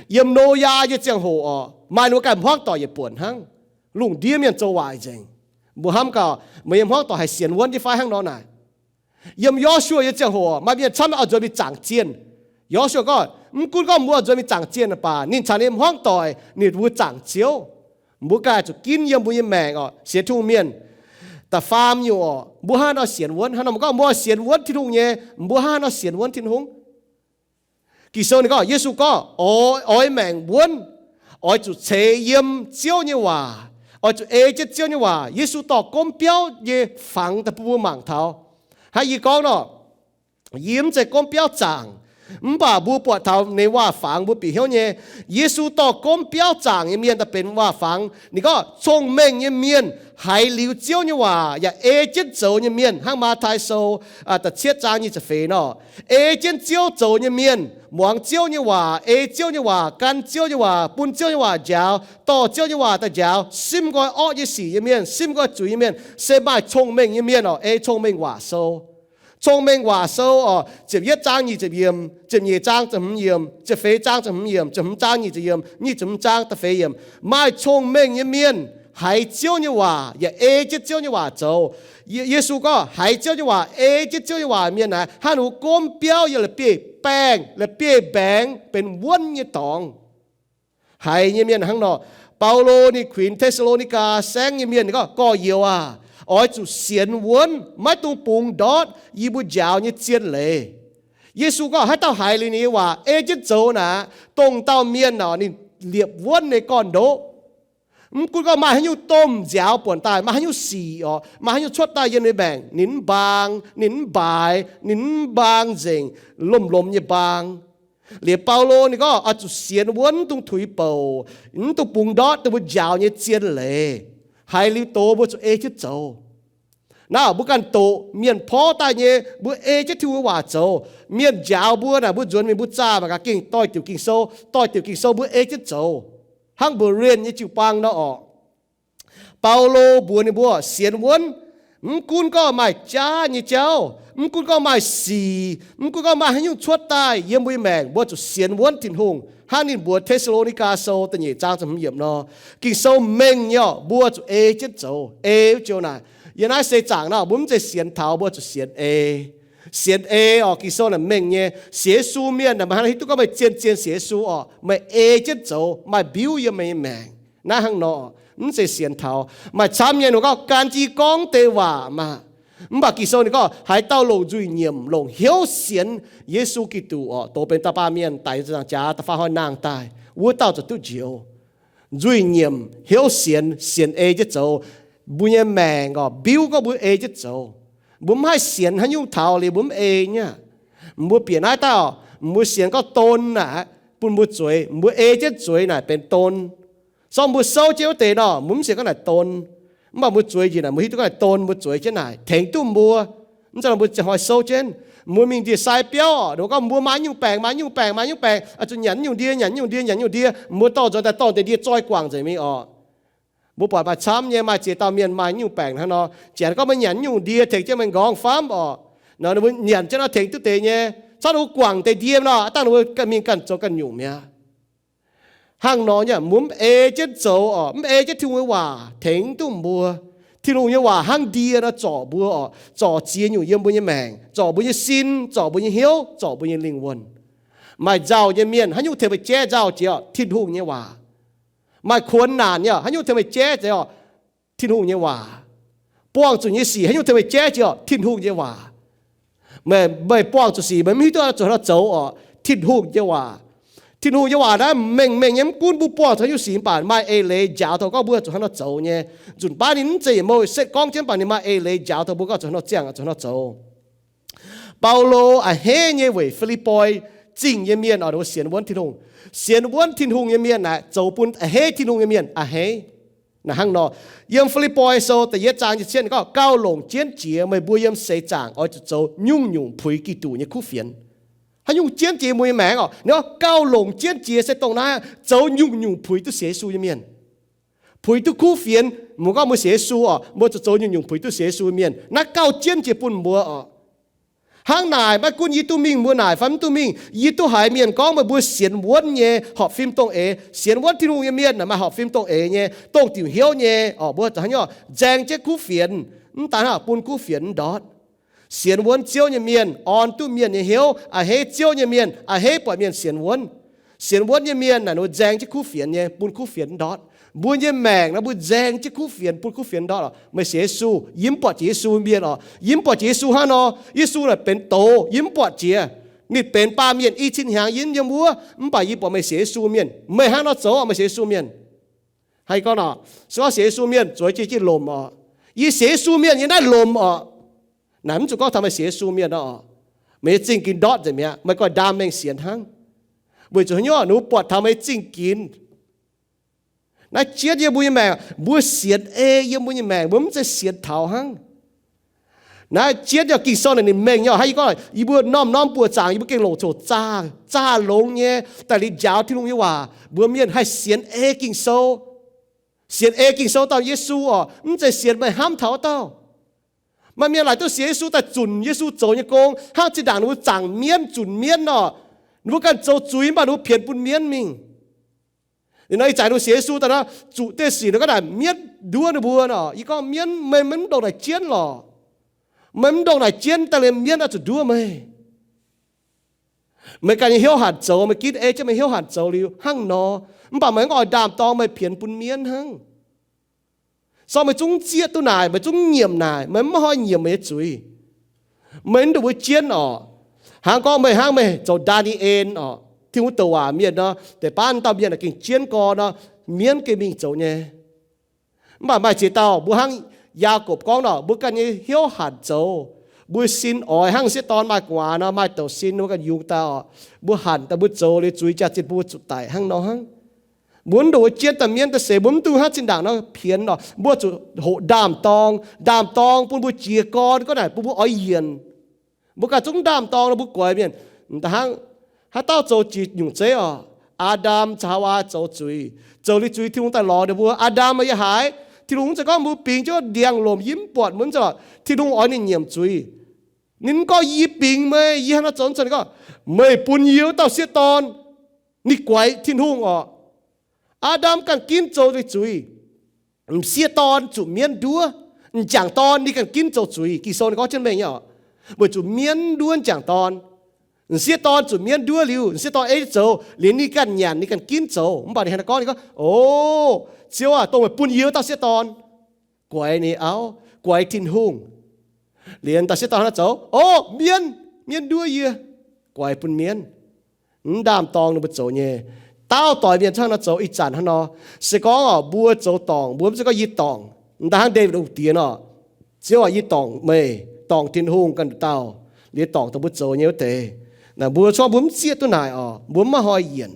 Yiem Noyaa nyei ziangh hoc oc, maaih ninh mbuo ganh hmuangv doic yietc buonc hnangv. Lungh ndiev mienh zoux waaic nzengc. Mbuo hnamv gaax, meih nyei hmuangv doic haih sienx wuonv jienv fai hnangv nor naaic? Yiem Yo^su^waa nyei ziangh hoc maaih mienh camv oix nzuonx mingh zaangc zienh. Yo^su^waa gorngv, mv gunv gorngv mbuo oix nzuonx mingh zaangc zienh baac ninh caux ninh nyei hmuangv doic ninh mbuo zaangc Ziouv. Mbuo ganh zuqc ginv yiem mbuo nyei maengc oc, sienx Tin-Hungh mienh. Da'faam nyungc oc, mbuo hnangv haaix nor sienx wuonv? Hnangv nor mbuo gorngv mbuo sienx wuonv Tin-Hungh nyei, mbuo hnangv haaix nor sienx wuonv Tin-Hungh? Ging-Sou ninh gorngv, Yesu gorngv, oix, oix maengc wuonv, oix zuqc ceix yiem Ziouv nyei waac, oix zuqc ei jienv Ziouv nyei waac. Yesu dorh gomv biauv nyei fangx daaih bun mbuo mangc taux. Hnangv yie gorngv nor, yie mv zeiz gomv biauv zaangc, mv baac mbuo buatc taux ninh waac-fangx mbuo bieqc hnyouv nyei. Yesu dorh gomv biauv zaangc nyei mienh daaih benx waac-fangx. Ninh gorngv, cong-mengh nyei mienh haiz liuz Ziouv nyei waac yaac ei jienv zoux nyei mienh, hnangv Matv^tai Sou da'cietv zaang nyic ziepc feix nor, ei jienv Ziouv zoux nyei mienh, muangx Ziouv nyei waac, ei Ziouv nyei waac, gan Ziouv nyei waac, bun Ziouv nyei waac njaaux, dorh Ziouv nyei waac daaih njaaux, simv nqoi orqv nyei sic nyei mienh, simv nqoi zuiz nyei mienh, se maaih cong-mengh nyei mienh oc, ei cong-mengh waac sou. Cong-mengh waac sou oc, ziepc yietv zaang nyic ziepc yiemc, ziepc nyeic zaang ziepc hmz yiemc, ziepc feix zaang ziepc hmz yiemc, ziepc hmz zaang nyic ziepc yiemc, nyic ziepc hmz zaang da'feix yiemc, maaih cong-mengh nyei mienh haiz Ziouv nyei waac yaac ei jienv Ziouv nyei waac zoux. Ye, Yesu gorngv haiz Ziouv nyei waac, ei jienv Ziouv nyei waac mienh naaic, hnangv ninh mbuo gomv biauv yiem la'bieiv-baengh, la'bieiv-mbaengx benx wuonv nyei dorngx. Haiz nyei mienh hnangv nor. Baulo ninh kuinx Te^saa^lo^ni^gaa saengv nyei mienh gorngv, gorx-youz aah, oix zuqc sienx wuonv, maiv dungx bungx ndortv yie mbuo njaaux nyei zien leiz. Yesu gorngv haaix dauh haiz liuz ninh nyei waac ei jienv zoux naaic, dongh dauh mienh oc, ninh liepc wuonv nyei gorn-ndoqv. Mv gunv gorngv maaih haaix nyungc domh nziaaux buonc daaih, maaih haaix nyungc sic oc, maaih haaix nyungc cuotv daaih yiem ninh maengc, ninh mv mbaang, ninh mv mbaaix, ninh mv mbaang nzengc, lomh-lomh nyei mbaang. Liuz Baulo ninh gorngv oix zuqc sienx wuonv, mv dungx tuix bouc, mv dungx bungx ndortv dongh mbuo njaaux nyei zien leiz. Haiz liuz doz mbuo zuqc ei jienv zoux. Naaiv mbuo ganh doqc mienh porv daaih nyei, mbuo ei jienv Tin-Hungh waac zoux. Mienh njaaux mbuo naaic, mbuo nzuonx mingh mbuo zaah mangc gaax, gengh doix-diuc Ging-Sou, doix-diuc Ging-Sou mbuo ei jienv zoux. Hnangv Berean nyei jiu-baang nor orqc. Baulo mbuox ninh mbuo sienx wuonv, mv gunv gorngv maaih jaav nyei jauv, mv gunv gorngv maaih sic, mv gunv gorngv maaih haaix nyungc cuotv daaih yiem mbuo nyei maengc, mbuo zuqc sienx wuonv Tin-Hungh. Hnangv ninh mbuox Te^saa^lo^ni^gaa Sou da'nyeic zaang ziepc hmz yiemc nor, Ging-Sou mengh nyei orqc, mbuo zuqc ei jienv zoux, ei jienv zoux naaic. Yiem naaiv seix zaangc nor, mbuo mv zeiz sienx taux, mbuo zuqc sienx ei. Sienx ei orqc, Ging-Sou naaic mengh nyei. Sienx Yesu mienh naaic, meih hnangv hiuv duqv gorngv meih zien-zien sienx Yesu orqc, meih ei jienv zoux, maaih mbiuv yiem meih nyei maengc. Naaiv hnangv nor, mv zeiz sienx taux. Maaih camv nyei ninh gorngv gan jiez gorngv deix waac maah. Mv baac Ging-Sou ninh gorngv haaix dauh longc nzuih nyiemc, longc hnyouv sienx Yesu Giduc orqc, doz benx dauh baamh mienh, daic nyei ziepc nzaangc jaax, da'faanh hnoi nangh daaih, wuov dauh zuqc duqv njoux. Nzuih nyiemc, hnyouv sienx, sienx ei jienv zoux, mbuo nyei maengc orqc, mbiuv gorngv mbuo ei jienv zoux. Mbuo mv haih sienx haaix nyungc taux liuz mbuo mv ei nyei aqv. Mbuo bieqc naaiv dauh, mbuo sienx gorngv don naaic, bun mbuo zueiz, mbuo ei jienv zueiz naaic benx don. Sorng mbuo souv jienv wuov deix nor, mbuo mv sienx gorngv naaic don. Mv baac mbuo zueiz njiec naaic, mbuo hiuv duqv gorngv naaic don, mbuo zueiz jienv naaic tengx duqv mbuo. Mv zeiz nor mbuo ziangh hnoi souv jienv. Mbuo mingh ndie-sai biauv orqc, ninh mbuo gorngv mbuo maaih nyungc baengc, maaih nyungc baengc, maaih nyungc baengc, zuqc nyanc nyungc ndie, nyanc nyungc ndie, nyanc nyungc ndie. Mbuo dorh nzuonx daaih dorh deix ndie zoi guangc nzengc mingh orqc. Mbuo buatc maaih camv nyei, maaih ziex dauh mienh maaih nyungc baengc hnangv nor. Janx gorngv meih nyanc nyungc ndie tengx jienv meih nqorngv famv orqc. Nor ninh mbuo nyanc jienv nor tengx duqv deix nyei. Cuotv ninh mbuo guangc deix ndie nor, dangh ninh mbuo ganh mingh ganh zoux ganh nyungc mi'aqv. Hnangv nor nyei, mbuo mv ei jienv zoux orqc, mv ei jienv Tin-Hungh nyei waac tengx duqv mbuo. Tin-Hungh nyei waac hnangv ndie nor zorc mbuo orqc, zorc ziex nyungc yiem mbuo nyei maengc, zorc mbuo nyei sin, zorc mbuo nyei hnyouv, zorc mbuo nyei lingh wuonh. Maaih nzauh nyei mienh, haaix nyungc tengx meih jaiv nzauh jiex orqc? Tin-Hungh nyei waac. Maaih kuonx naanc nyei, haaix nyungc tengx meih jaiv jiex orqc? Tin-Hungh nyei waac. Buangh zuqc nyei sic, haaix nyungc tengx meih jaiv jiex orqc? Tin-Hungh nyei waac. Meih, meih buangh zuqc sic, meih mv hiuv duqv zuqc haaix nor zoux orqc? Tin-Hungh nyei waac. Tin-Hungh nyei waac naaiv mengh mengh nyei, mv gunv mbuo buangh zuqc haaix nyungc sic mv baac maaih eix leiz njaaux taux gorngv mbuo zuqc haaix nor zoux nyei. Nzunc baav ninh mv zeiz yietc mouc setv gorngv jienv, mv baac ninh maaih eix leiz njaaux taux mbuo gorngv zuqc haaix nor ziangh, zuqc haaix nor zoux. Baulo a'hneiv nyei weic Fi^lipv^poi Zingh nyei mienh oix sienx wuonv Tin-Hungh. Sienx wuonv Tin-Hungh nyei mienh naaic zoux bun a'hneiv Tin-Hungh nyei mienh a'hneiv. Naaic hnangv nor, yiem Fi^lipv^poi Sou da'yietv zaang nyei cietv gorngv, gauh longc jienv jiex meih mbuo yiem seix zaangc oix zuqc zoux nyungc-nyungc puix Giduc nyei kuv fienx. Haaix nyungc jienv jiex mbuo nyei maengc orqc, ninh gorngv gauh longc jienv jiex se dongh naaiv, zoux nyungc-nyungc puix duqv sienx Yesu nyei mienh. Puix duqv kuv fienx, mbuo gorngv mbuo sienx Yesu orqc, mbuo zuqc zoux nyungc-nyungc puix duqv sienx Yesu mienh. Naaiv gauh jienv jiex bun mbuo orqc. Hnangv naaic, maiv gunv yie duqv mingh, mbuo naaic fai mv duqv mingh, yie duqv haiz mienh gorngv meih mbuo sienx wuonv nyei horpc fim dongh eix. Sienx wuonv Tin-Hungh nyei mienh naaic maaih horpc fim dongh eix nyei, dongh diuc hnyouv nyei orqc. Mbuo za'hnangv nzaeng jienv kuv fienx, mv daan hnangv bun kuv fienx mv ndortv. Sienx wuonv Ziouv nyei mienh orn duqv mienh nyei hnyouv, a'hneiv Ziouv nyei mienh, a'hneiv buatc mienh sienx wuonv. Sienx wuonv nyei mienh naaic ninh nzaeng jienv kuv fienx nyei, bun kuv fienx mv ndortv. Mbuo nyei maengc nor mbuo nzaeng jienv kuv fienx, bun kuv fienx ndortv orqc. Meih sienx Yesu, yie mv buatc jiex Yesu mienh orqc. Yie mv buatc jiex Yesu hnangv nor, Yesu naaic benx doz, yie mv buatc jiex. Ninh benx baamh mienh i cin hnyangx yie mv yiem wuov, mv baac yie buatc meih sienx Yesu mienh. Meih hnangv nor zoux orqc, meih sienx Yesu mienh. Haaix gorngv orqc, se gorngv sienx Yesu mienh zueiz jienv lomc orqc. Yie sienx Yesu mienh, yie naaiv lomc orqc. Naaic mv zuqc gorngv taux meih sienx Yesu mienh orqc. Meih nyei zingh ginx ndortv nzengc mi'aqv, meih ganh ndaam mengh sienx hnangv. Weic zuqc haaix nyungc, ninh mbuo buatc taux meih nyei zingh ginx. Naaiv jienv yiem mbuo nyei maengc, mbuo sienx ei yiem mbuo nyei maengc, mbuo mv zeiz sienx taux hnangv. Naaiv jienv yiem Ging-Sou naaic ninh mengh nyei orqc. Hnangv yie gorngv, yie mbuo norm-norm buoqc zaangc yie mbuo gengh longc coc zaah, zaah longx nyei daaih liuz njaaux Tin-Hungh nyei waac. Mbuo mienh haih sienx ei Ging-Sou. Sienx ei Ging-Sou dauh Yesu orqc, mv zeiz sienx meih hnamv taux wuov dauh. Maaih mienh laaic duqv sienx Yesu daaih zunc Yesu zoux nyei gong, hnangv zinh ndaangc ninh mbuo zaangc mienv zunc mienv orqc. Ninh mbuo ganh zoux zuiz mv baac ninh mbuo pienx bun mienv mingh. Liuz nor ih zanc ninh mbuo sienx Yesu daaih nor, zuqc deix sic nor ga'naaic mienv nduov ninh mbuo nor. Yie gorngv mienv, meih mv ndongc naaic jienv lorqc. Meih mv ndongc naaic jienv daaih liemh mienv oix zuqc nduov meih. Meih ganh nyei hnyouv hanc zoux, meih ginv ei jienv meih hnyouv hanc zoux liuz hnangv nor, mv baac meih mv oix ndaam-dorng, meih pienx bun mienv hnangv. Sorng meih zungv zieqv duqv naaic, meih zungv nyiemc naaic, meih mv hnoi nyiemc meih nyei zuiz. Meih mv ndongc mbuo jienv orqc. Hnangv gorngv meih hnangv meih zoux Ndaa^ni^en orqc, Tin-Hungh douc waac mienh nor, deix baav dauh mienh gengh jienv gorn nor, mienv gengh mingh zoux nyei. Mv baac maaih ziex dauh mbuo hnangv Yaagorpc gorngv nor, mbuo ganh nyei hnyouv hanc zoux, mbuo sin oix hnangv sieqv dorn maaih gu'nguaaz nor, maaih douc sin mbuo ganh yungz daaih orqc. Mbuo hanc daaih mbuo zoux liuz zuiz jaax-zinh bun mbuo zuqc daic hnangv nor hnangv. Mbuo mv ndongc mbuo jienv daaih mienv daaih seix, mbuo mv dungx hnangv zinh ndaangc nor pienx orqc. Mbuo zuqc hoqc ndaam-dorng, ndaam-dorng bun mbuo jiez gorn gorngv naaic bun mbuo oix yienc. Mbuo ganh zungv ndaam-dorng nor mbuo guaix mienh. Hnangv haaix dauh zoux jiex nyungc zeiv orqc? Aa^ndam caux Haawaa zoux zuiz. Zoux liuz zuiz Tin-Hungh daaih lorz ninh mbuo, Aa^ndam, meih yiem haaix? Tin-Hungh mv zeiz gorngv mbuo bingx jienv ndiangx-lomc, yie mv buatc mbuo, mv zeiz. Tin-Hungh oix ninh nyiemc zuiz. Ninh mv gorngv yie bingx meih, yie hnangv nor zoux, mv zeiz. Ninh gorngv meih bun yie wuov dauh sieqv dorn, ninh guaix Tin-Hungh orqc. Aa^ndam ganh ginv zoux liuz zuiz. M'sieqv dorn zuqc mienv nduov, m'jangc dorn ninh ganh ginv zoux zuiz. Ging-Sou ninh gorngv jienv mengh nyei orqc. Weic zuqc mienv nduov m'jangc dorn. M'sieqv dorn zuqc mienv nduov liuz, m'sieqv dorn ei zoux, liuz ninh ganh nyanc, ninh ganh ginv zoux. Mv baac ninh hnangv naaiv gorngv, ninh gorngv, O, Ziouv aac, dongh meih bun yie wuov dauh sieqv dorn guaix ninh auv, guaix Tin-Hungh. Liuz dauh sieqv dorn hnangv zoux, O, mienv, mienv nduov yie, guaix bun mienv. Mv ndaam-dorng ninh mbuo zoux nyei. Daauh doix mienh hnangv nor zoux ih zanc hnangv nor. Se gorngv orqc, mbuo zoux dorngc, mbuo mv zeiz gorngv yie dorngc. M'daaih hnangv Ndaawitv Hungh Diex orqc, Ziouv aac, yie dorngc meih, dorngc Tin-Hungh ganh nduqc dauh, liuz dorngc dongh mbuo zoux nyei wuov deix. Naaic mbuo corc mbuo mv zieqv duqv naaic orqc, mbuo mv maaih hnoi yienc.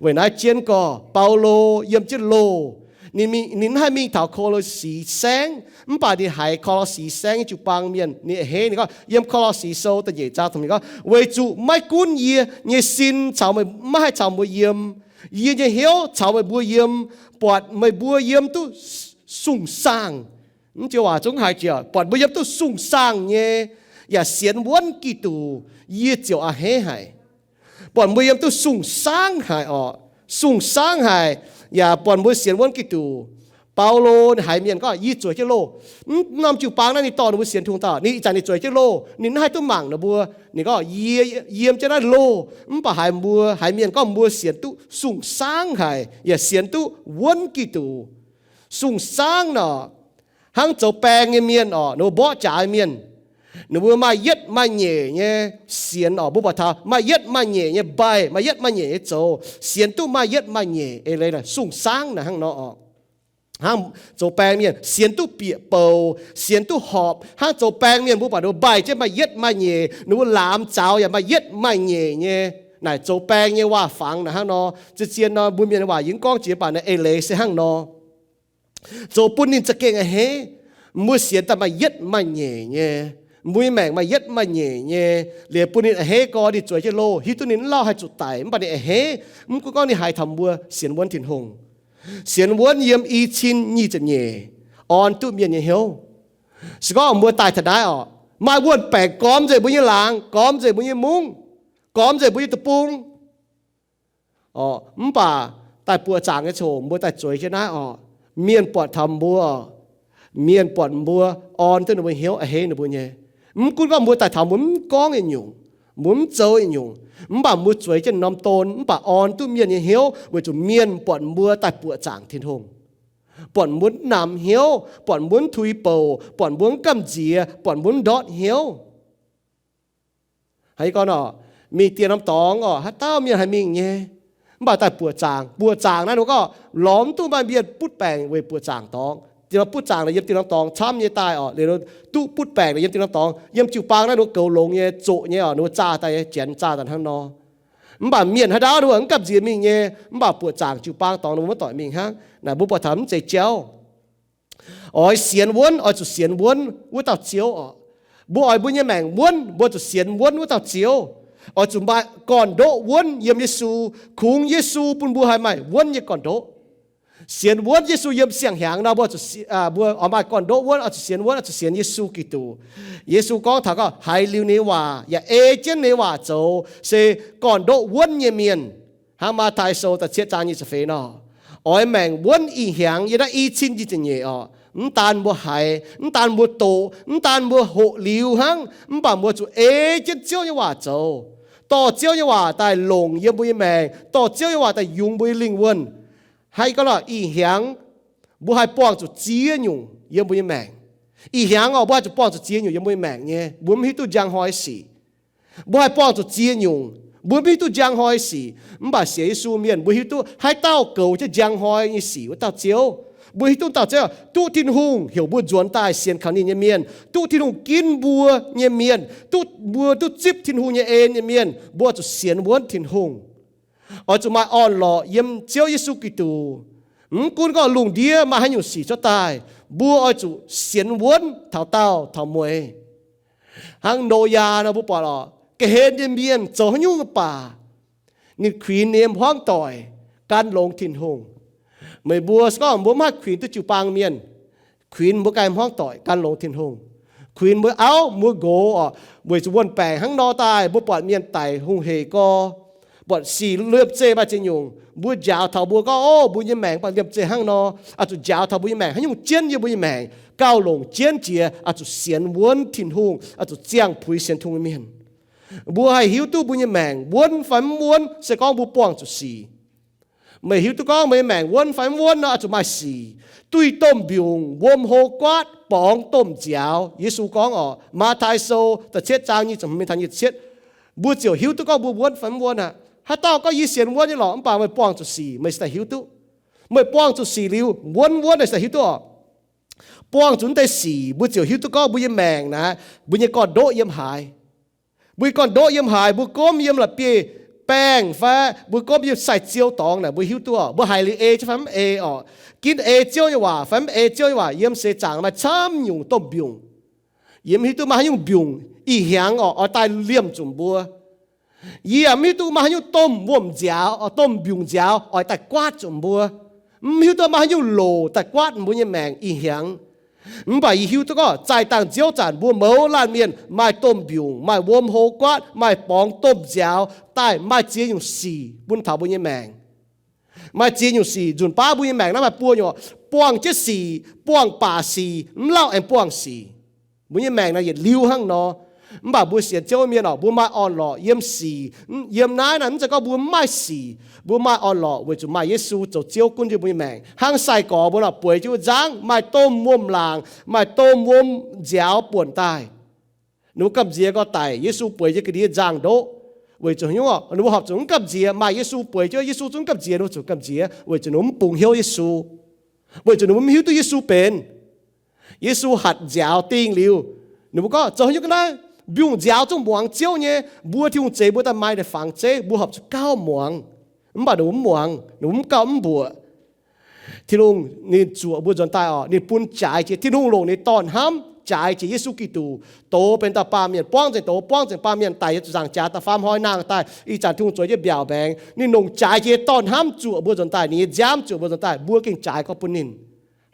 Weic naaiv jienv gorx, Baulo yiem jienv loh, ninh mingh, ninh mv haih mingh taux Ko^lo^si Saengv, mv baac ninh haiz Ko^lo^si Saengv nyei jiu-baang mienh, ninh a'hneiv, ninh gorngv, yiem Ko^lo^si Sou da'nyeic zaang, ninh gorngv, Weic zuqc maiv gunv yie nyei sin caux meih, maiv haih caux mbuo yiem, yie nyei hnyouv caux meih mbuo yiem, buatc meih mbuo yiem duqv sung-saangv. Mv joux waac zungv haiz jiex, buatc mbuo yiem duqv sung-saangv nyei, yaac sienx wuonv Giduc, yie ziouc a'hneiv haic. Buatc mbuo yiem duqv sung-saangv haic orqc, sung-saangv haic, yaac buatc mbuo sienx wuonv Giduc. Baulo haiz mienh gorngv, yie zueiz jienv loh. Mv norm jiu-baang naaiv ninh dorh ninh mbuo sienx tungh dauh, ninh ih zanc ninh zueiz jienv loh, ninh mv haih duqv mangc ninh mbuo. Ninh gorngv, yie yiem jienv naaiv loh, mv baac haiz mbuo, haiz mienh gorngv mbuo sienx duqv sung-saangv haic, yaac sienx duqv wuonv Giduc. Sung-saangv nor, hnangv zoux baeng nyei mienh orqc, ninh mbuo mborqv jaax mienh, ninh mbuo maaih yietv maaih nyeic nyei sienx orqc. Mbuo buatc taux maaih yietv maaih nyeic nyei mbaih, maaih yietv maaih nyeic nyei zoux, sienx duqv maaih yietv maaih nyeic eix leiz naaic, sung-saangv naaic hnangv nor orqc. Hnangv zoux baeng mienh sienx duqv bieqc bouc, sienx duqv horpc. Hnangv zoux baeng mienh mbuo buatc ninh mbuo mbaih jienv maaih yietv maaih nyeic, ninh mbuo laamz zaux yaac maaih yietv maaih nyeic nyei. Naaic zoux baeng nyei waac-fangx naaic hnangv nor. Zien-zien nor mbuo mienh nyei waac yie mv gorngv jiex, mv baac naaiv eix leiz se hnangv nor. Zoux bun ninh za'gengh a'hneiv. Mbuo sienx daaih maaih yietv maaih nyeic nyei, mbuo nyei maengc maaih yietv maaih nyeic nyei, liuz bun ninh a'hneiv gorx, ninh zueiz jienv loh, hiuv duqv ninh mv lauh haih zuqc daic, mv baac ninh a'hneiv. Mv gunv gorngv ninh haiz taux mbuo sienx wuonv Tin-Hungh, sienx wuonv yiem i cin nyic ziepc nyeic, orn duqv mienh nyei hnyouv. Se gorngv mbuo daaih taux naaiv orqc, maaih wuon-baengc gormx nzengc mbuo nyei laangz, gormx nzengc mbuo nyei mungv, gormx nzengc mbuo nyei deic-bung. Orqc, mv baac daaih buoqc zaangc nyei ziangh hoc mbuo daaih zueiz jienv naaiv orqc, mienh buatc taux mbuo, mienh buatc mbuo, orn duqv ninh mbuo hnyouv, a'hneiv ninh mbuo nyei. Mv gunv gorngv mbuo daaih taux mbuo mv gorngv yietc nyungc, mbuo mv zoux yietc nyungc, mv baac mbuo zueiz jienv norm don, mv baac orn duqv mienh nyei hnyouv weic zuqc mienh buatc mbuo daaih buoqc zaangc Tin-Hungh, buatc mbuo mv namx hnyouv, buatc mbuo mv tuix bouc, buatc mbuo mv gamh nziex, buatc mbuo mv ndortv hnyouv. Hnangv gorngv orqc, mingh dieh norm dorngx orqc, haaix dauh mienh haih mingh nyei, mv baac daaih buoqc zaangc. Buoqc zaangc naaiv ninh gorngv lorz mv duqv maaih mienh butv baengc weic buoqc zaangc dorngx. Dieh norm butv zaangc naaic yiem dieh norm dorngx camv nyei daaih orqc, liuz duqv butv baengc naaic yiem dieh norm dorngx, yiem jiu-baang naaiv ninh gorx-longx nyei, zoqc nyei orqc, ninh zaah daaih janx zaah daaih hnangv nor. Mv baac mienh haaix dauh ninh mv gamh nziex mingh nyei, mv baac buoqc zaangc jiu-baang dorngx ninh mbuo maiv doic mingh hnangv. Naaic mbuo buatc taux mv zeiz jauv. Oix sienx wuonv, oix zuqc sienx wuonv wuov dauh Ziouv orqc. Mbuo oix mbuo nyei maengc wuonv, mbuo zuqc sienx wuonv wuov dauh Ziouv. Oix zuqc maaih gorn-ndoqv wuonv yiem Yesu, kungx Yesu bun mbuo haih maaih wuonv nyei gorn-ndoqv. Sienx wuonv Yesu yiem siang hnyangx nor, mbuo zuqc, mbuo oix maaih gorn-ndoqv wuonv, oix zuqc sienx wuonv, oix zuqc sienx Yesu Giduc. Yesu gorngv taux gorngv haiz liuz ninh nyei waac yaac ei jienv ninh nyei waac zoux se gorn-ndoqv wuonv nyei mienh. Hnangv Matv^tai Sou da'cietv zaang nyic ziepc feix nor, oix maengc wuonv ih hnyangx yiem naaiv i cin nyic ziepc nyeic orqc. Mv daan mbuo haiz, mv daan mbuo doqc, mv daan mbuo hoqc liuz hnangv, mv baac mbuo zuqc ei jienv Ziouv nyei waac zoux, dorh Ziouv nyei waac daaih longc yiem mbuo nyei maengc, dorh Ziouv nyei waac daaih yungz mbuo nyei lingh wuonh. Hnangv gorngv lorqc, ih hnyangx mbuo haih buangh zuqc ziex nyungc yiem mbuo nyei maengc. Ih hnyangx orqc, mbuo haih zuqc buangh zuqc ziex nyungc yiem mbuo nyei maengc nyei, mbuo mv hiuv duqv njang hnoi sic. Mbuo haih buangh zuqc ziex nyungc, mbuo mv hiuv duqv njang hnoi sic. Mv baac sienx Yesu mienh mbuo hiuv duqv haaix dauh goux jienv njang hnoi nyei sic wuov dauh Ziouv. Mbuo hiuv duqv dauh Ziouv duqv Tin-Hungh heuc mbuo nzuonx daaih sienx kaux ninh nyei mienh, duqv Tin-Hungh ginv mbuo nyei mienh, duqv mbuo duqv zipv Tin-Hungh nyei en nyei mienh, mbuo zuqc sienx wuonv Tin-Hungh. Oix zuqc maaih orn-lorqc yiem Ziouv Yesu Giduc. Mv gunv gorngv lungh ndiev maaih haaix nyungc sic cuotv daaih, mbuo oix zuqc sienx wuonv taux daauh taux mueiz. Hnangv Noyaa nor mbuo buatc lorqc, ga'hlen nyei mienh zoux haaix nyungc mv baac ninh kuinx ninh nyei hmuangv doic gan longx Tin-Hungh. Meih mbuo se gorngv mbuo mv haih kuinx duqv jiu-baang mienh, kuinx mbuo ganh hmuangv doic gan longx Tin-Hungh. Kuinx mbuo auv mbuo nqox orqc, weic zuqc wuon-baengc hnangv nor daaih mbuo buatc mienh daic hungh heic gorx, buatc sic liemh zeih maaih ziex nyungc, mbuo njaaux taux mbuo gorngv, ov, mbuo nyei maengc mv baac liemh zeih hnangv nor, oix zuqc njaaux taux mbuo nyei maengc haaix nyungc jienv yiem mbuo nyei maengc, gauh longc jienv jiex, oix zuqc sienx wuonv Tin-Hungh, oix zuqc ziangh puix sienx Tin-Hungh nyei mienh. Mbuo haih hiuv duqv mbuo nyei maengc wuonv fai mv wuonv se gorngv mbuo buangh zuqc sic. Meih hiuv duqv gorngv meih nyei maengc wuonv fai mv wuonv nor, oix zuqc maaih sic. Duih domh mbiungc, wuom hlo guaatv, borngz domh nziaaux. Yesu gorngv orqc, Matv^tai Sou da'cietv zaang nyic ziepc hmz mingh taux nyic ziepc cietv, mbuo ziouc hiuv duqv gorngv mbuo wuonv fai mv wuonv aqv. Haaix dauh gorngv yie sienx wuonv nyei lorqc, mv baac meih buangh zuqc sic, meih cingx daaih hiuv duqv. Meih buangh zuqc sic liuz, wuonv wuonv naaic cingx daaih hiuv duqv orqc. Buangh zuqc naaiv deix sic, mbuo ziouc hiuv duqv gorngv mbuo nyei maengc naaiv, mbuo nyei gorn-ndoqv yiem haaix. Mbuo nyei gorn-ndoqv yiem haaix, mbuo gomv yiem la'bieiv-baengh fai mbuo gomv yiem sai-ziou dorngx naaic, mbuo hiuv duqv orqc. Mbuo haiz liuz ei jienv fai mv ei orqc. Ginv ei Ziouv nyei waac fai mv ei Ziouv nyei waac, yiem seix zaangc maaih camv nyungc domh mbiungc. Yie mv hiuv duqv maaih haaix nyungc mbiungc ih hnyangx orqc, oix daaih liemh zuqc mbuo. Yie yaac mv hiuv duqv maaih haaix nyungc domh wuom-nziaaux, domh mbiungc nziaaux oix daaih guaatv zuqc mbuo. Mv hiuv duqv maaih haaix nyungc loc daaih guaatv mbuo nyei maengc ih hnyangx. Mv baac yie hiuv duqv gorngv zaih dangh nziouv zanc mbuo mouz laanh mienh maaih domh mbiungc, maaih wuom hlo guaatv, maaih borngz domh nziaaux daaih, maaih ziex nyungc sic bun taux mbuo nyei maengc. Maaih ziex nyungc sic nzunc baav mbuo nyei maengc naaiv maaih buo nyungc, buangh jienv sic, buangh baac sic, mv lauh aengx buangh sic. Mbuo nyei maengc naaiv yietc liuz hnangv nor. Mv baac mbuo sienx Ziouv mienh oc, mbuo maaih orn-lorqc yiem sic. Yiem naaiv naaiv mv zeiz gorngv mbuo mv maaih sic. Mbuo maaih orn-lorqc weic zuqc maaih Yesu zoux Ziouv gunv jienv mbuo nyei maengc. Hnangv sai-gorx mbuo nor bueix jienv wuov nzangv, maaih domh wuom-laangc, maaih domh wuom nziaaux buonc daaih. Ninh mbuo gamh nziex gorx-daic, Yesu bueix jienv ga'ndiev nzangv-ndoqv. Weic zuqc haaix nyungc? Ninh mbuo horpc zuqc mv gamh nziex. Maaih Yesu bueix jienv, Yesu zungv gamh nziex, ninh mbuo zuqc gamh nziex weic zuqc ninh mbuo mv bungx hnyouv Yesu, weic zuqc ninh mbuo mv hiuv duqv Yesu benx. Yesu hatc nziaaux dingh liuz, ninh mbuo gorngv, zoux haaix nyungc ga'naaiv? Mbiungc nziaaux zungv muangx Ziouv nyei. Mbuo Tin-Hungh zeix mbuo daaih maaih deix fangx zeiv, mbuo horpc zuqc gauh muangx. Mv baac ninh mbuo mv muangx, ninh mbuo mv gauh mv mbuoqc. Tin-Hungh ninh zuoqc mbuo nzuonx daaih oc, ninh bun jaaix jiex. Tin-Hungh longc ninh Dorn-hnamv jaaix jiex Yesu Giduc, douz benx dauh baamh mienh, buangv nzengc douz, buangv nzengc baamh mienh, daic yiem ziepc nzaangc jaax daaih faam hnoi nangh daaih. Ih zanc Tin-Hungh zueiz jienv mbiaauc mbaengx, ninh longc jaaix jiex Dorn-hnamv zuoqc mbuo nzuonx daaih, ninh nyei nziaamv zuoqc mbuo nzuonx daaih, mbuo gengh jaaix gorngv bun ninh.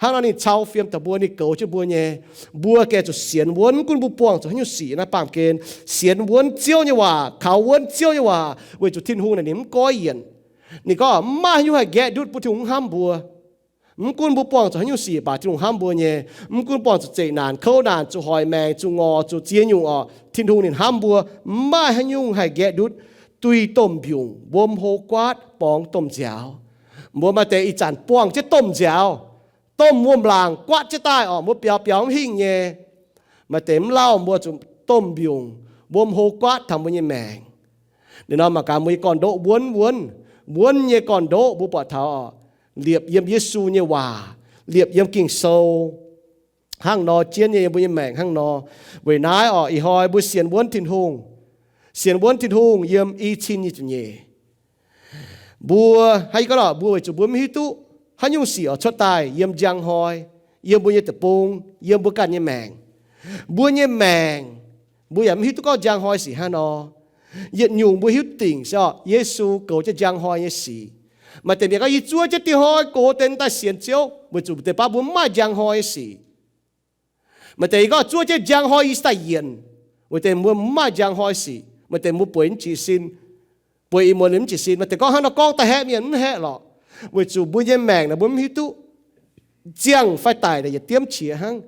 Hnangv nor ninh cau fiem taux mbuo, ninh goux jienv mbuo nyei. Mbuo gengh zuqc sienx wuonv, mv gunv mbuo buangh zuqc haaix nyungc sic naaiv baamh gen, sienx wuonv Ziouv nyei waac, kaux wuonv Ziouv nyei waac, weic zuqc Tin-Hungh naaic ninh mv goiv yienc. Ninh gorngv mv maaih haaix nyungc haih nqaeqv ndutv bun Tin-Hungh mv hnamv mbuo. Mv gunv mbuo buangh zuqc haaix nyungc sic baac Tin-Hungh hnamv mbuo nyei. Mv gunv buangh zuqc zeqc naanc, kouv naanc, zuqc hoic maengc, zuqc ngorc, zuqc ziex nyungc oc, Tin-Hungh ninh hnamv mbuo. Mv maaih haaix nyungc haih nqaeqv ndutv duih domh mbiungc, wuom hlo guaatv, borngz domh nziaaux. Mbuo maaih deix ih zanc buangh jienv domh nziaaux, domh wuom-laangc guaatv jienv daaih oc, mbuo biaux biaux mv hingh nyei. Maaih deix mv lauh mbuo zuqc domh mbiungc, wuom hlo guaatv taux mbuo nyei maengc. Ninh nor mangc gaax mbuo nyei gorn-ndoqv wuonv wuonv, wuonv nyei gorn-ndoqv mbuo buatc taux oc, liepc yiem Yesu nyei waac, liepc yiem Ging-Sou. Hnangv nor jienv nyei yiem mbuo nyei maengc hnangv nor. Weic naaiv oc, ih hnoi mbuo sienx wuonv Tin-Hungh, sienx wuonv Tin-Hungh yiem i cin nyic ziepc nyeic. Mbuo, hnangv yie gorngv lorqc, mbuo weic zuqc mbuo mv hiuv duqv haaix nyungc sic oix cuotv daaih yiem njang hnoi, yiem mbuo nyei deic-bung, yiem mbuo ganh nyei maengc. Mbuo nyei maengc, mbuo yaac mv hiuv duqv gorngv njang hnoi sic hnangv nor. Yietc nyungc mbuo hiuv dingc se oc, Yesu goux jienv njang hnoi nyei sic. Maaih deix mienh gorngv, yie zuov jienv dieh hnoi gox deix daaih sienx Ziouv, weic zuqc deix baav mbuo mv maaih njang hnoi nyei sic. Maaih deix gorngv, zuov jienv njang hnoi yie cingx daaih yienc, weic deix mbuo mv maaih njang hnoi sic. Maaih deix mbuo bueix mv jiez sin, bueix ih muonz liuz mv jiez sin. Maaih deix gorngv hnangv nor gorngv daaih haeqv mienh, mv haeqv lorqc, weic zuqc mbuo nyei maengc naaic mbuo mv hiuv duqv, ziangh fai daic naaic yietc diemv qiex hnangv.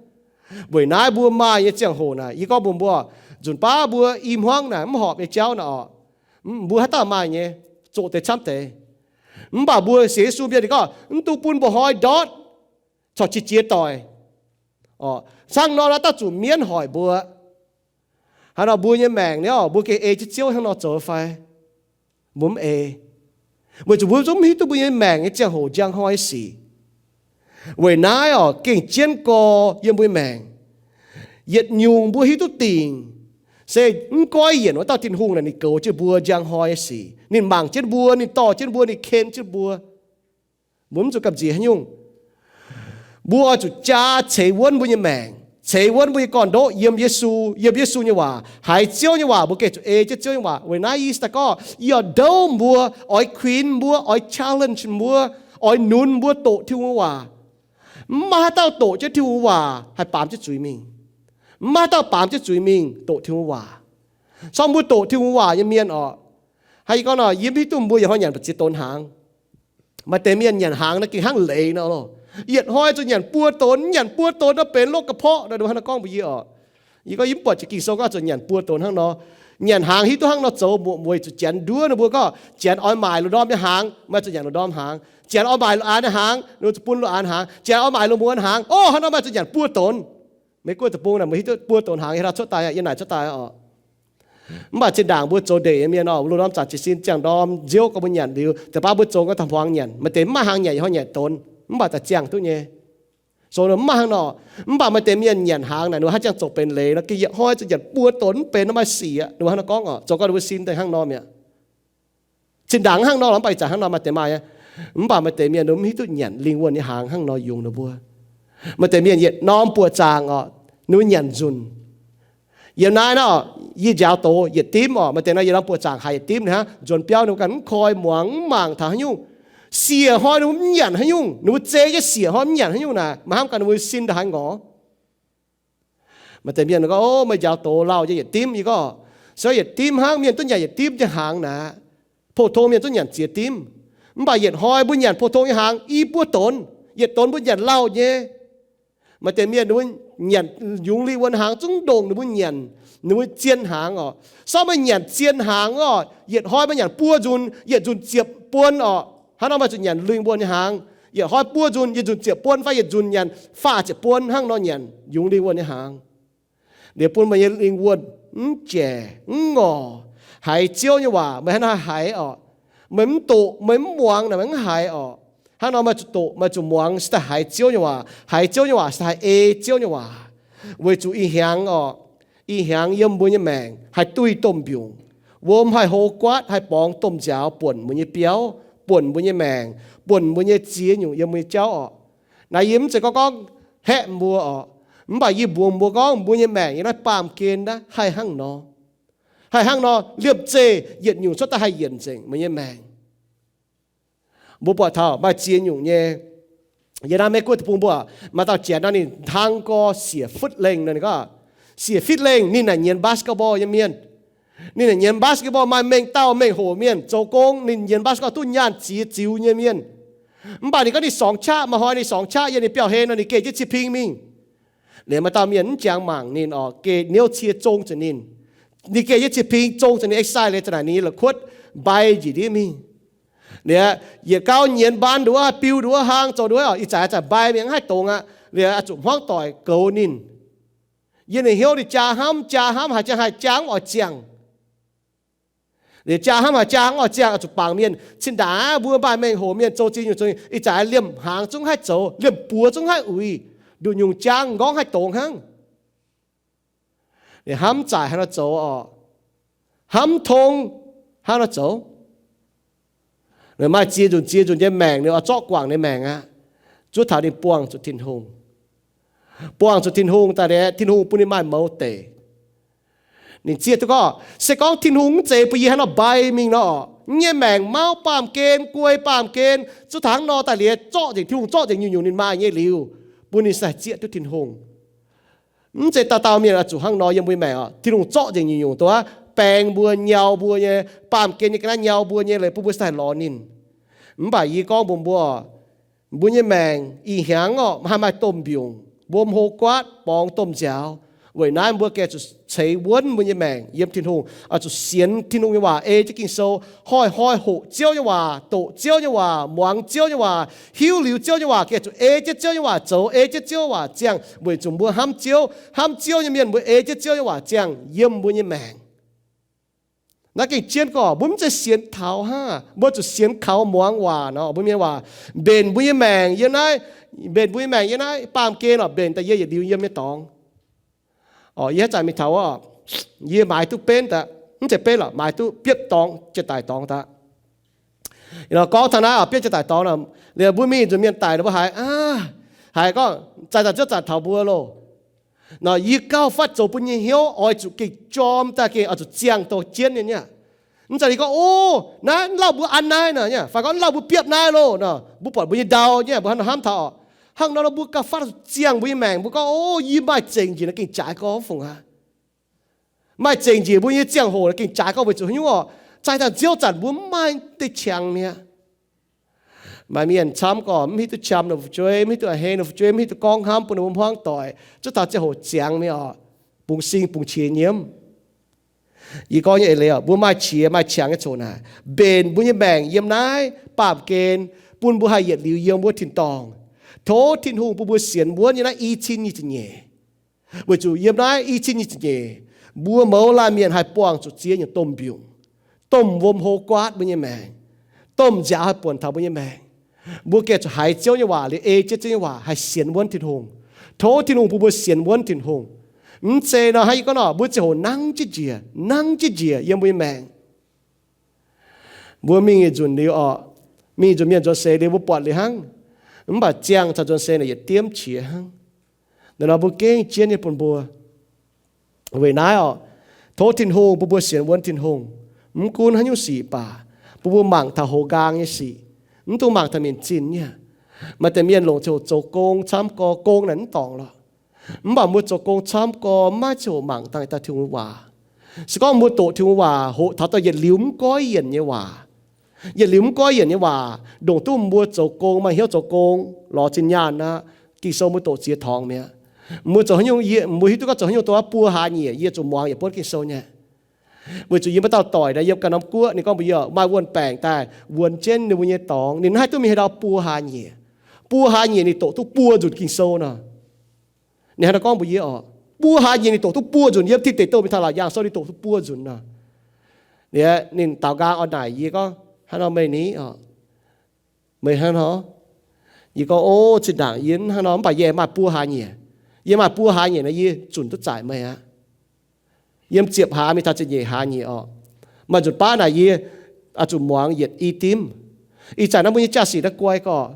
Weic naaiv mbuo maaih nyei ziangh hoc naaic, yie gorngv mbuox mbuo, nzunc baav mbuo i hmuangv naaic mv horpc nyei jauv naaic oc, mbuo haaix dauh maaih nyei, zoqc deix camv deix. Mv baac mbuo sienx Yesu mienh ninh gorngv, mv dungx bun mba'hnoi ndortv corc qiex jiez doic. Hnangv nor, naaiv dauh zuqc mienv hoic mbuo. Hnangv nor mbuo nyei maengc ni oc, mbuo gengh ei jienv Ziouv hnangv nor zoux fai? Mbuo mv ei, weic zuqc mbuo zungv mv hiuv duqv mbuo nyei maengc nyei ziangh hoc njang hnoi sic. Weic naaiv oc, gengh jienv gorx yiem mbuo nyei maengc, yietc nyungc mbuo hiuv duqv dingc, se mv goiv yienc wuov dauh Tin-Hungh naaic ninh goux jienv mbuo njang hnoi nyei sic. Ninh mangc jienv mbuo, ninh dorh jienv mbuo, ninh ken jienv mbuo. Mbuo mv zuqc gamh nziex haaix nyungc. Mbuo oix zuqc jaa ceix wuonv mbuo nyei maengc, ceix wuonv mbuo nyei gorn-ndoqv yiem Yesu, yiem Yesu nyei waac, haiz Ziouv nyei waac, mbuo gengh zuqc ei jienv Ziouv nyei waac. Weic naaiv yie daaih gorngv, yie oix ndouv mbuo, oix kuinx mbuo, oix challenge mbuo, oix nunz mbuo doqc Tin-Hungh waac. Mv maaih haaix dauh doqc jienv Tin-Hungh waac haih baamz jienv zuiz mingh. Mv maaih haaix dauh baamz jienv zuiz mingh doqc Tin-Hungh waac. Sorng mbuo doqc Tin-Hungh waac nyei mienh oc, hnangv yie gorngv nor, yie mv hiuv duqv mbuo yietc hnoi nyanc mbu'ziex donx hnaangx. Maaih deix mienh nyanc hnaangx naaiv gengh hnangv leiz nor loh. Yietc hnoi zuqc nyanc buo donx, nyanc buo donx nor benx โรคกระเพาะ nor, hnangv nor gorngv mbuox yie oc. Yie gorngv yie mv buatc jiex Ging-Sou gorngv zuqc nyanc buo donx hnangv nor. Nyanc hnaangx hiuv duqv hnangv nor zoux, muoqc mueiz zuqc janx nduov ninh mbuo gorngv janx oix maaic lungh ndorm nyei hnaangx, maaih zuqc nyanc lungh ndorm hnaangx. Janx oix maaic lungh aanx nyei hnaangx, ninh mbuo zuqc bun lungh aanx hnaangx. Janx oix maaic lungh muonz hnaangx, o, hnangv nor maaih zuqc nyanc buo donx. Meiv Guoqv deic-bung naaic mbuo hiuv duqv buo donx hnaangx yiem naaic cuotv daaih, yiem naaic cuotv daaih oc. Mv baac zinh ndaangc mbuo zoux ndeic nyei mienh oc, lungh ndorm zanc jiez sin ziangh ndorm nziouv gorngv mbuo nyanc liuz, deix baav mbuo zoux gorngv taux hmuangx nyanc. Maaih deix mv maaih hnaangx nyanc, yie hnoi nyanc donx, mv baac daaih ziangh duqv nyei. Zoux nor mv maaih hnangv nor. Mv baac maaih deix mienh nyanc hnaangx naaic, ninh mbuo hnangv ziangh zoux benx leiz nor, gengh yietc hnoi zuqc nyanc buo donx mv benx nor, maaih sic aqv, ninh mbuo hnangv nor gorngv oc. Zoux gorngv ninh mbuo sin daaih hnangv nor mi'aqv. Zinh ndaangc hnangv nor lorqc, mv baac ih zanc hnangv nor maaih deix maaih aqv. Mv baac maaih deix mienh ninh mbuo mv hiuv duqv nyanc lingh wuonh nyei hnaangx hnangv nor yungz ninh mbuo. Maaih deix mienh yietc norm buoqc zaangc oc, ninh mbuo nyanc nzunc. Yiem naaiv nor, yie njaaux doz yietc dimv oc, maaih deix nor yietc norm buoqc zaangc haiz yietc dimv hnangv, nzuonx biauv ninh mbuo ganh mv koi muangx, mv mangc taux haaix nyungc. Siec hnoi ninh mbuo mv nyanc haaix nyungc, ninh mbuo zei jienv siec hnoi mv nyanc haaix nyungc naaic, maaih hnamv gaax ninh mbuo sin ndongc haaix ngorc. Maaih deix mienh gorngv, O, meih njaaux doz lauh nyei yietc dimv. Yie gorngv, Se gorngv yietc dimv hnangv, mienh duqv nyanc yietc dimv nyei hnaangx naaic, pou-tong mienh duqv nyanc ziex dimv. Mv baac yietc hnoi mbuo nyanc pou-tong nyei hnaangx i buo donx, yietc donx mbuo nyanc lauh nyei. Maaih deix mienh ninh mbuo nyanc yungz lingh wuonh hnaangx zungv ndongc ninh mbuo nyanc ninh mbuo zien hnaangx orqc. Se gorngv meih nyanc zien hnaangx orqc, yietc hnoi meih nyanc buo nzunc, yietc nzunc ziepc buon orqc. Hnangv nor meih zuqc nyanc lingh wuonh nyei hnaangx, yietc hnoi buo nzunc, yietc nzunc ziepc buon fai yietc nzunc nyanc faah ziepc buon hnangv nor nyanc yungz lingh wuonh nyei hnaangx. Liuz bun meih nyei lingh wuonh mv jaic mv ngorc, haiz Ziouv nyei waac meih hnangv nor haih haiz orqc. Meih mv doqc, meih mv muangx naaic, meih mv haiz orqc. Hnangv nor meih zuqc doqc, meih zuqc muangx, se daaih haiz Ziouv nyei waac. Haiz Ziouv nyei waac se haih ei Ziouv nyei waac. Weic zuqc ih hnyangx orqc, ih hnyangx yiem mbuo nyei maengc haih duih domh mbiungc, wuom haih hlo guaatv, haih borngz domh nziaaux buonc mbuo nyei biauv, buonc mbuo nyei maengc, buonc mbuo nyei ziex nyungc yiem mbuo nyei jauv orqc. Naaiv yie mv zeiz gorngv gorngv haeqv mbuo orqc, mv baac yie mbuox mbuo gorngv mbuo nyei maengc yiem naaiv baamh gen naaiv haih hnangv nor. Haih hnangv nor liemh zeih yietc nyungc cuotv daaih haih yienc nzengc meih nyei maengc. Mbuo buatc taux maaih ziex nyungc nyei. Yiem naaiv Meiv Guoqv deic-bung mbuo maaih dauh janx nor ninh hnangv gorx siec futv lengh nor, ninh gorngv siec futv lengh ninh naaic nyienz basketball nyei mienh. Ninh naaic nyienz basketball maaih mengh dauh mengh hoc mienh zoux gong, ninh nyienz basketball duqv nyaanh ziex ziux nyei mienh. Mv baac ninh gorngv ninh sorngx qaqv, maaih hnoi ninh sorngx qaqv yiem ninh biauv-hlen nor ninh geh jienv cie-ping mingh. Liuz maaih dauh mienh mv jangx mangc ninh orqc, geh niouv cie zong zuqc ninh. Ninh geh jienv cie-ping zong zuqc ninh, exercise liuz za'naaic ninh nyei la'kuotv mbai njiec ndiev mingh. Liuz yietc gauh nyienz mbaan nduov, biu nduov, hlang zoux nduov orqc, ih zanc zanc mbai mingh mv haih dongz aqv. Liuz oix zuqc hmuangv doic goux ninh. Yiem ninh hnyouv ninh jaa hnamv jaa hnamv, haaix jaa haih jaa mv oix ziangh. Liuz jaa hnamv haaix jaa mv oix ziangh, oix zuqc bangc mienh. Cin-ndaangc mbuo maaih mengh hoc mienh zoux ziex nyungc zoux, ih zanc liemh hnaangx zungv haih zoux, liemh buoz zungv haih uix, nduqc nyungc jaang m'nqorngv haih dongz hnangv. Liuz hnamv zaaic hnangv nor zoux orqc, hnamv tong hnangv nor zoux. Maaih ziex nzunc ziex nzunc nyei maengc ninh oix zorqv guangc ninh maengc aqv, zuov taux ninh buangh zuqc Tin-Hungh. Buangh zuqc Tin-Hungh daaih liuz, Tin-Hungh bun ninh maaih mouz deic. Ninh zieqv duqv gorngv, se gorngv Tin-Hungh mv zeiz bun yie hnangv nor mbai mingh nor orqc, yie nyei maengc mauv baamh gen, guei baamh gen, zuov taux hnangv nor daaih liuz, zorqv nzengc, Tin-Hungh zorqv nzengc nyungc-nyungc ninh maaih nyei liuz, bun ninh sai zieqv duqv Tin-Hungh. Mv zeiz dauh dauh mienh oix zuqc hnangv nor yiem mbuo nyei maengc orqc. Tin-Hungh zorqv nzengc nyungc-nyungc dongh baeng mbuo, nyau mbuo nyei, baamh gen nyei ga'naaiv nyau mbuo nyei leiz bun mbuo sai lorz ninh. Mv baac yie gorngv mbuox mbuo, mbuo nyei maengc ih hnyangx orqc haih maaih domh mbiungc, wuom hlo guaatv, borngz domh nziaaux. Weic naaiv mbuo gengh zuqc ceix wuonv mbuo nyei maengc yiem Tin-Hungh, oix zuqc sienx Tin-Hungh nyei waac, ei jienv Ging-Sou, hnoi-hnoi hoqc Ziouv nyei waac, doqc Ziouv nyei waac, muangx Ziouv nyei waac, hiuv liuz Ziouv nyei waac, gengh zuqc ei jienv Ziouv nyei waac zoux, ei jienv Ziouv nyei waac ziangh, weic zuqc mbuo hnamv Ziouv. Hnamv Ziouv nyei mienh mbuo ei jienv Ziouv nyei waac ziangh yiem mbuo nyei maengc. Naaiv gengh jienv gorngv mbuo mv zeiz sienx taux hnangv, mbuo zuqc sienx kaux muangx waac nor, mbuo mienh waac mbenc mbuo nyei maengc yiem naaiv, mbenc mbuo nyei maengc yiem naaiv baamh gen orqc, mbenc daaih yie yietc liuz yiem nyei dorngx. Orqc, yie haaix zanc mingh taux orqc, yie maaiz duqv benv daaih, mv zeiz benv lorqc, maaiz duqv biopv dorngx, jiex daic dorngx daaih. Gorngv taux naaiv orqc, biopv jiex daic dorngx nor, liuz mbuo mingh nzunc mienh daic nor mbuo haiz, haiz gorngv, zaaih daaih Ziouv zanc taux mbuo loh. Nor yie gauh fatv zoux bun nyei hnyouv oix zuqc gengh jorm daaih gengh oix zuqc ziangh dongh jienv nyei aqv. Mv zeiz ninh gorngv, O, naaiv mv lauh mbuo an naaiv nor, fai gorngv mv lauh mbuo biopv naaiv loh nor, mbuo buatc mbuo nyei ndau nyei, mbuo hnangv nor hnamv taux orqc. Hnangv nor nor mbuo gauh fatv zuqc ziangh mbuo nyei maengc, mbuo gorngv, O, yie maaih zengc njiec nor gengh jaaix gorx fungc aqv. Maaih zengc njiec mbuo nyei ziangh hoc nor gengh jaaix gorx weic zuqc haaix nyungc orqc? Zaaih daaih Ziouv zanc mbuo mv maaih deix qangx mi'aqv. Maaih mienh camv gorqv mv hiuv duqv qam ninh fu'jueiv, mv hiuv duqv a'hneiv ninh fu'jueiv, mv hiuv duqv gorngv hnamv bun ninh mbuo hmuangv doic, zuov taux ziangh hoc ziangx mi'aqv orqc, bungx sing bungx qiex nyiemv. Yie gorngv nyei eix leiz orqc, mbuo maaih qiex maaih qangx nyei coc naaic, mbenc mbuo nyei maengc yiem naaiv baamh gen, bun mbuo haih yietc liuz yiem wuov tin-dorngh. Tov Tin-Hungh bun mbuo sienx wuonv yiem naaiv i cin nyic ziepc nyeic. Weic zuqc yiem naaiv i cin nyic ziepc nyeic, mbuo mouz laanh mienh haih buangh zuqc ziex nyungc domh mbiungc, domh wuom hlo guaatv mbuo nyei maengc, domh nziaaux haih buonc taux mbuo nyei maengc. Mbuo gengh zuqc haiz Ziouv nyei waac liuz ei jienv Ziouv nyei waac, haih sienx wuonv Tin-Hungh. Tov Tin-Hungh bun mbuo sienx wuonv Tin-Hungh. Mv zeiz nor hnangv yie gorngv nor, mbuo ziangh hoc nangv jienv njiec, nangv jienv njiec yiem mbuo nyei maengc. Mbuo mingh nzunc liuz orqc, mingh nzunc mienh nzuonx seix liuz mbuo buatc liuz hnangv. Mv baac ziangh taux nzuonx seix naaic yietc diemv qiex hnangv. Naaiv nor mbuo gengh jienv nyei bun mbuo. Weic naaiv orqc, tov Tin-Hungh bun mbuo sienx wuonv Tin-Hungh. Mv gunv haaix nyungc sic baac, bun mbuo mangc taux hoz nqaang nyei sic, Mv dungx mangc taux mienh zinh nyei. Maaih deix mienh longc ziangh hoc zoux gong camv gorx, gong naaic mv dorngc lorqc. Mv baac mbuo zoux gong camv gorx maiv ziangh hoc mangc dangh daaih Tin-Hungh nyei waac. Se gorngv mbuo doqc Tin-Hungh waac hoqc taux daaih yietc liuz mv goiv yienc nyei waac, yietc liuz mv goiv yienc nyei waac ndongc duqv mbuo zoux gong, maaih hnyouv zoux gong, lorz zinh nyaanh aqv, Ging-Sou mbuo doqc ziex torngx mi'aqv. Mbuo zoux haaix nyungc, yie, mbuo hiuv duqv gorngv zoux haaix nyungc dongh wuov buo hlaax nyieqc yie zuqc muangx yietc buonv Ging-Sou nyei. Weic zuqc yie maaih dauh doic naaic yiem ganh norm guoqv, ninh gorngv mbuox yie, maaih wuonh baengc daaih wuonx jienv ninh mbuo nyei dorngx. Ninh haih duqv mingh haaix ndau buo hlaax nyieqc, buo hlaax nyieqc ninh doqc duqv buo nzunc Ging-Sou nor. Ninh hnangv naaiv gorngv mbuox yie oc, buo hlaaix nyieqc ninh doqc duqv buo nzunc. Yiem Tin Deic Douh mingh taux Laauc Yaangh Sou ninh doqc duqv buo nzunc nor. Liuz ninh daaux nqaang oix naaic yie gorngv, hnangv nor meih ni oc, meih hnangv nor? Yie gorngv, o, zinh ndaangc yie hnangv nor, mv baac yie maaih buo hlaax nyieqc. Yie maaih buo hlaax nyieqc nor yie zunc duqv zaaic meih aqv. Yiem ziepc hlaax mingh taux ziepc nyeic hlaax nyieqc oc, maaih nzunc baav naaic yie zuqc muangx yietc i dimv. Ih zanc naaiv mbuo nyei jaa-sic naaiv guai gorqv,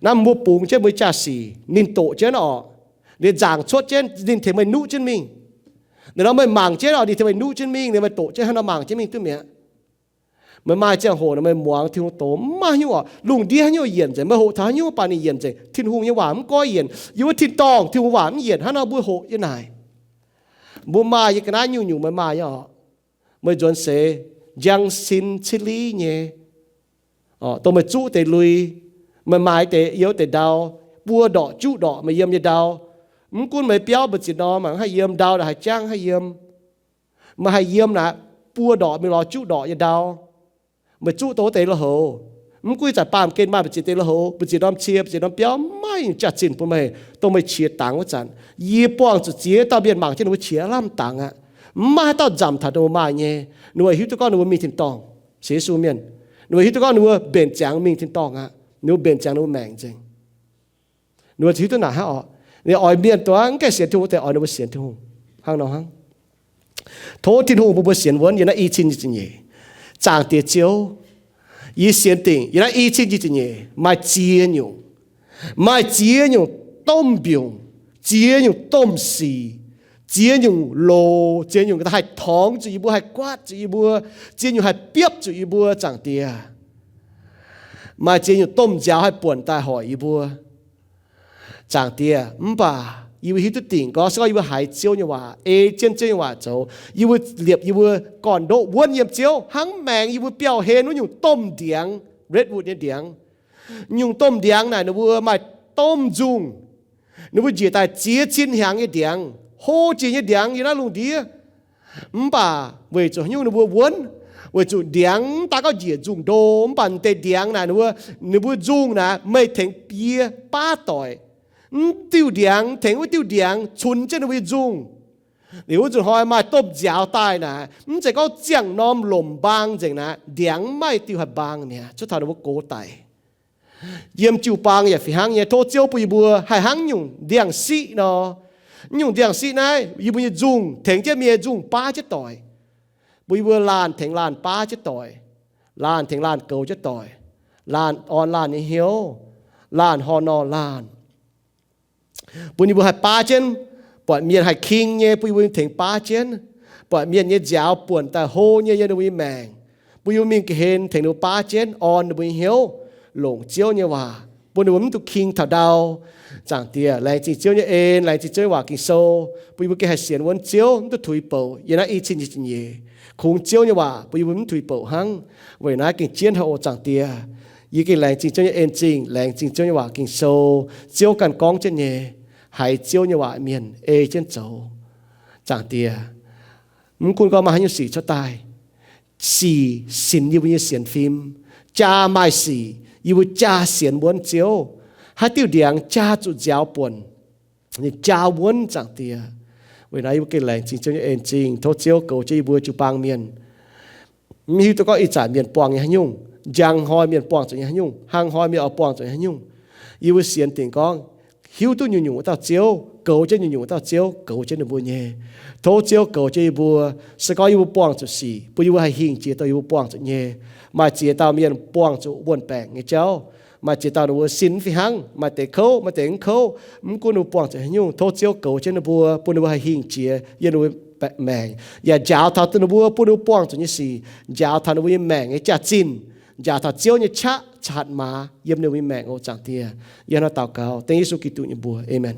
naaiv mbuo bungx jienv mbuo nyei jaa-sic ninh doqc jienv oc, liuz nzaangc cuotv jienv ninh tengx meih nuqv jienv mingh. Liuz nor meih mangc jienv oc, ninh tengx meih nuqv jienv mingh, liuz meih doqc jienv hnangv nor mangc jienv mingh duqv mi'aqv. Meih maaih ziangh hoc nor meih muangx Tin-Hungh doz mv maaih haaix nyungc oc, lungh ndiev haaix nyungc yienc nzengc, meih hoqc taux haaix nyungc baac ninh yienc nzengc. Tin-Hungh nyei waac mv goiv yienc. Yiem wuov tin-dorngh Tin-Hungh waac mv yienc, hnangv nor mbuo hoqc yiem naaic. Mbuo maaih nyei ga'naaiv nyungc-nyungc meih maaih nyei oc. Meih nzuonx seix njang sin cili nyei, dongh meih zuqv deix lui, meih maaih deix youz deix ndau, buo ndorqc juqv ndorqc meih yiem nyei ndau. Mv gunv meih biauv mbu'ziex norm mangc haih yiem, ndau naaic haih jangv haih yiem. Meih haih yiem naaic buo ndorqc mingh lorz juqv ndorqc nyei ndau. Meih zuqv dongh wuov deix lui-houx, mv gunv ih zanc baamh gen maaih mbu'ziex deix lui-houx, mbu'ziex norm cie, mbu'ziex norm biauv, maiv maaih jaax-zinh bun meih, dongh meih qiex dangx wuov zanc. Yie buangh zuqc ziex dauh mienh mangc jienv ninh mbuo qiex lamh dangx aqv. Mv maaih haaix dauh nzamc taux ninh mbuo maaih nyei. Ninh mbuo hiuv duqv gorngv ninh mbuo mingh tin-dorngh, sienx Yesu mienh. Ninh mbuo hiuv duqv gorngv ninh mbuo mbenc ziangx mingh tin-dorngh aqv. Ninh mbuo mbenc ziangx ninh mbuo maengc nzengc. Ninh mbuo hiuv duqv naaic hnangv oc. Ninh oix mienh dongh mv gaengh sienx Tin-Hungh deix oix ninh mbuo sienx Tin-Hungh hnangv nor hnangv. Tov Tin-Hungh bun mbuo sienx wuonv yiem naaiv i cin nyic ziepc nyeic. Zaangc Diex Ziouv, yie sienx dingc yiem naaiv i cin nyic ziepc nyeic maaih ziex nyungc, maaih ziex nyungc domh mbiungc, ziex nyungc domh sic, ziex nyungc loz, ziex nyungc haih torngx zuqc yie mbuo, haih guaatv zuqc yie mbuo, ziex nyungc haih biopv zuqc yie mbuo, Zaangc Diex. Maaih ziex nyungc domh nziaaux haih buonc daaih hoic yie mbuo, Zaangc Diex. Mv baac yie mbuo hiuv duqv dingc gorngv se gorngv yie mbuo haiz Ziouv nyei waac, ei jienv Ziouv nyei waac zoux, yie mbuo liepc yie mbuo gorn-ndoqv wuonv yiem Ziouv hnangv maengx yie mbuo biauv-hlen wuov nyungc domh ndiangx, redwood nyei ndiangx. Nyungc domh ndiangx naaic ninh mbuo maaih domh nzungh. Ninh mbuo njiec daaih ziex cin hnyangx nyei ndiangx, hlo jiex nyei ndiangx yiem naaiv lungh ndiev. Mv baac weic zuqc haaix nyungc ninh mbuo wuonv? Weic zuqc ndiangx mv daaih gorngv njiec nzungh ndo, mv baac deix ndiangx naaic ninh mbuo, ninh mbuo nzungh naaic meih tengx bie baav doic. Mv diuh ndiangx tengx wuov diuh ndiangx cunx jienv ninh mbuo nyei nzungh. Liuz wuov nzunc hnoi maaih domh nziaaux daaih naaic, mv zeiz gorngv ziangh norm lomc mbaang nzengc naaic, ndiangx mv maaih diuh haih mbaang mi'aqv, cuotv taux ninh mbuo gox daic. Yiem jiu-baang yaac fih hnangv nyei. Tov Ziouv bun yie mbuo haih hnangv nyungc ndiangx-siqv nor. Nyungc ndiangx-siqv naaiv, yie mbuo nyei nzungh tengx jienv mienh nyei nzungh baav jienv doic, bun yie mbuo laanh tengx laanh baav jienv doic, laanh tengx laanh goux jienv doic, laanh orn laanh nyei hnyouv, laanh horh nor laanh. Bun yie mbuo haih baav jienv, buatc mienh haih king nyei, bun yie mbuo tengx baav jienv. Buatc mienh nyei nziaaux buonc daaih hlo nyei yiem ninh mbuo nyei maengc, bun yie mbuo mingh ga'hlen tengx ninh mbuo baav jienv, orn ninh mbuo nyei hnyouv, longc Ziouv nyei waac, bun ninh mbuo mv dungx king taux ndau. Zaangc Diex, laengz zingh Ziouv nyei en, laengz zingh Ziouv nyei waac Ging-Sou, bun yie mbuo gengh haih sienx wuonv Ziouv, mv dungx tuix bouc yiem naaiv i cin nyic ziepc nyeic. Kungx Ziouv nyei waac bun yie mbuo mv tuix bouc hnangv. Weic naaiv gengh jienv haic oc Zaangc Diex. Yie gengh laengz zingh Ziouv nyei en zingh, laengz zingh Ziouv nyei waac Ging-Sou. Ziouv ganh gorngv jienv nyei, haiz Ziouv nyei waac mienh ei jienv zoux. Zaangc Diex, mv gunv gorngv maaih haaix nyungc sic cuotv daaih, sic sinx yie mbuo nyei sienx fim. Jaa maaih sic, yie mbuo jaa sienx wuonv Ziouv. Haaix diuh ndiangx jaa zuqc nziaaux buonc, ninh jaa wuonv Zaangc Diex. Weic naaiv yie mbuo gengh laengz zingh Ziouv nyei en zingh. Tov Ziouv goux jienv yie mbuo jiu-baang mienh. Mv hiuv duqv gorngv ih zanc mienh buangh nyei haaix nyungc, njang hnoi mienh buangh zuqc nyei haaix nyungc, hnangv hnoi mienh oix buangh zuqc nyei haaix nyungc. Yie mbuo sienx dingc gorngv hiuv duqv nyungc-nyungc wuov dauh Ziouv, goux jienv nyungc-nyungc wuov dauh Ziouv, goux jienv ninh mbuo nyei. Tov Ziouv goux jienv yie mbuo. Se gorngv yie mbuo buangh zuqc sic, bun yie mbuo haih hingh jiex dongh yie mbuo buangh zuqc nyei. Maaih ziex dauh mienh buangh zuqc wuon-baengc nyei jauv. Maaih ziex dauh ninh mbuo sin mv fih hnangv, maaih deix kouv, maaih deix mv kouv. Mv gunv ninh mbuo buangh zuqc haaix nyungc, tov Ziouv goux jienv ninh mbuo, bun ninh mbuo haih hingh jiex yiem ninh mbuo maengc, yaac njaaux taux ninh mbuo bun ninh mbuo buangh zuqc nyei sic, njaaux taux ninh mbuo nyei maengc nyei jaax-zinh, njaaux taux Ziouv nyei qaqv, hatc maaz yiem ninh mbuo nyei maengc oc, Zaangc Diex. Yie hnangv naaiv daux gaux dengv Yesu Giduc nyei mbuox, aamen.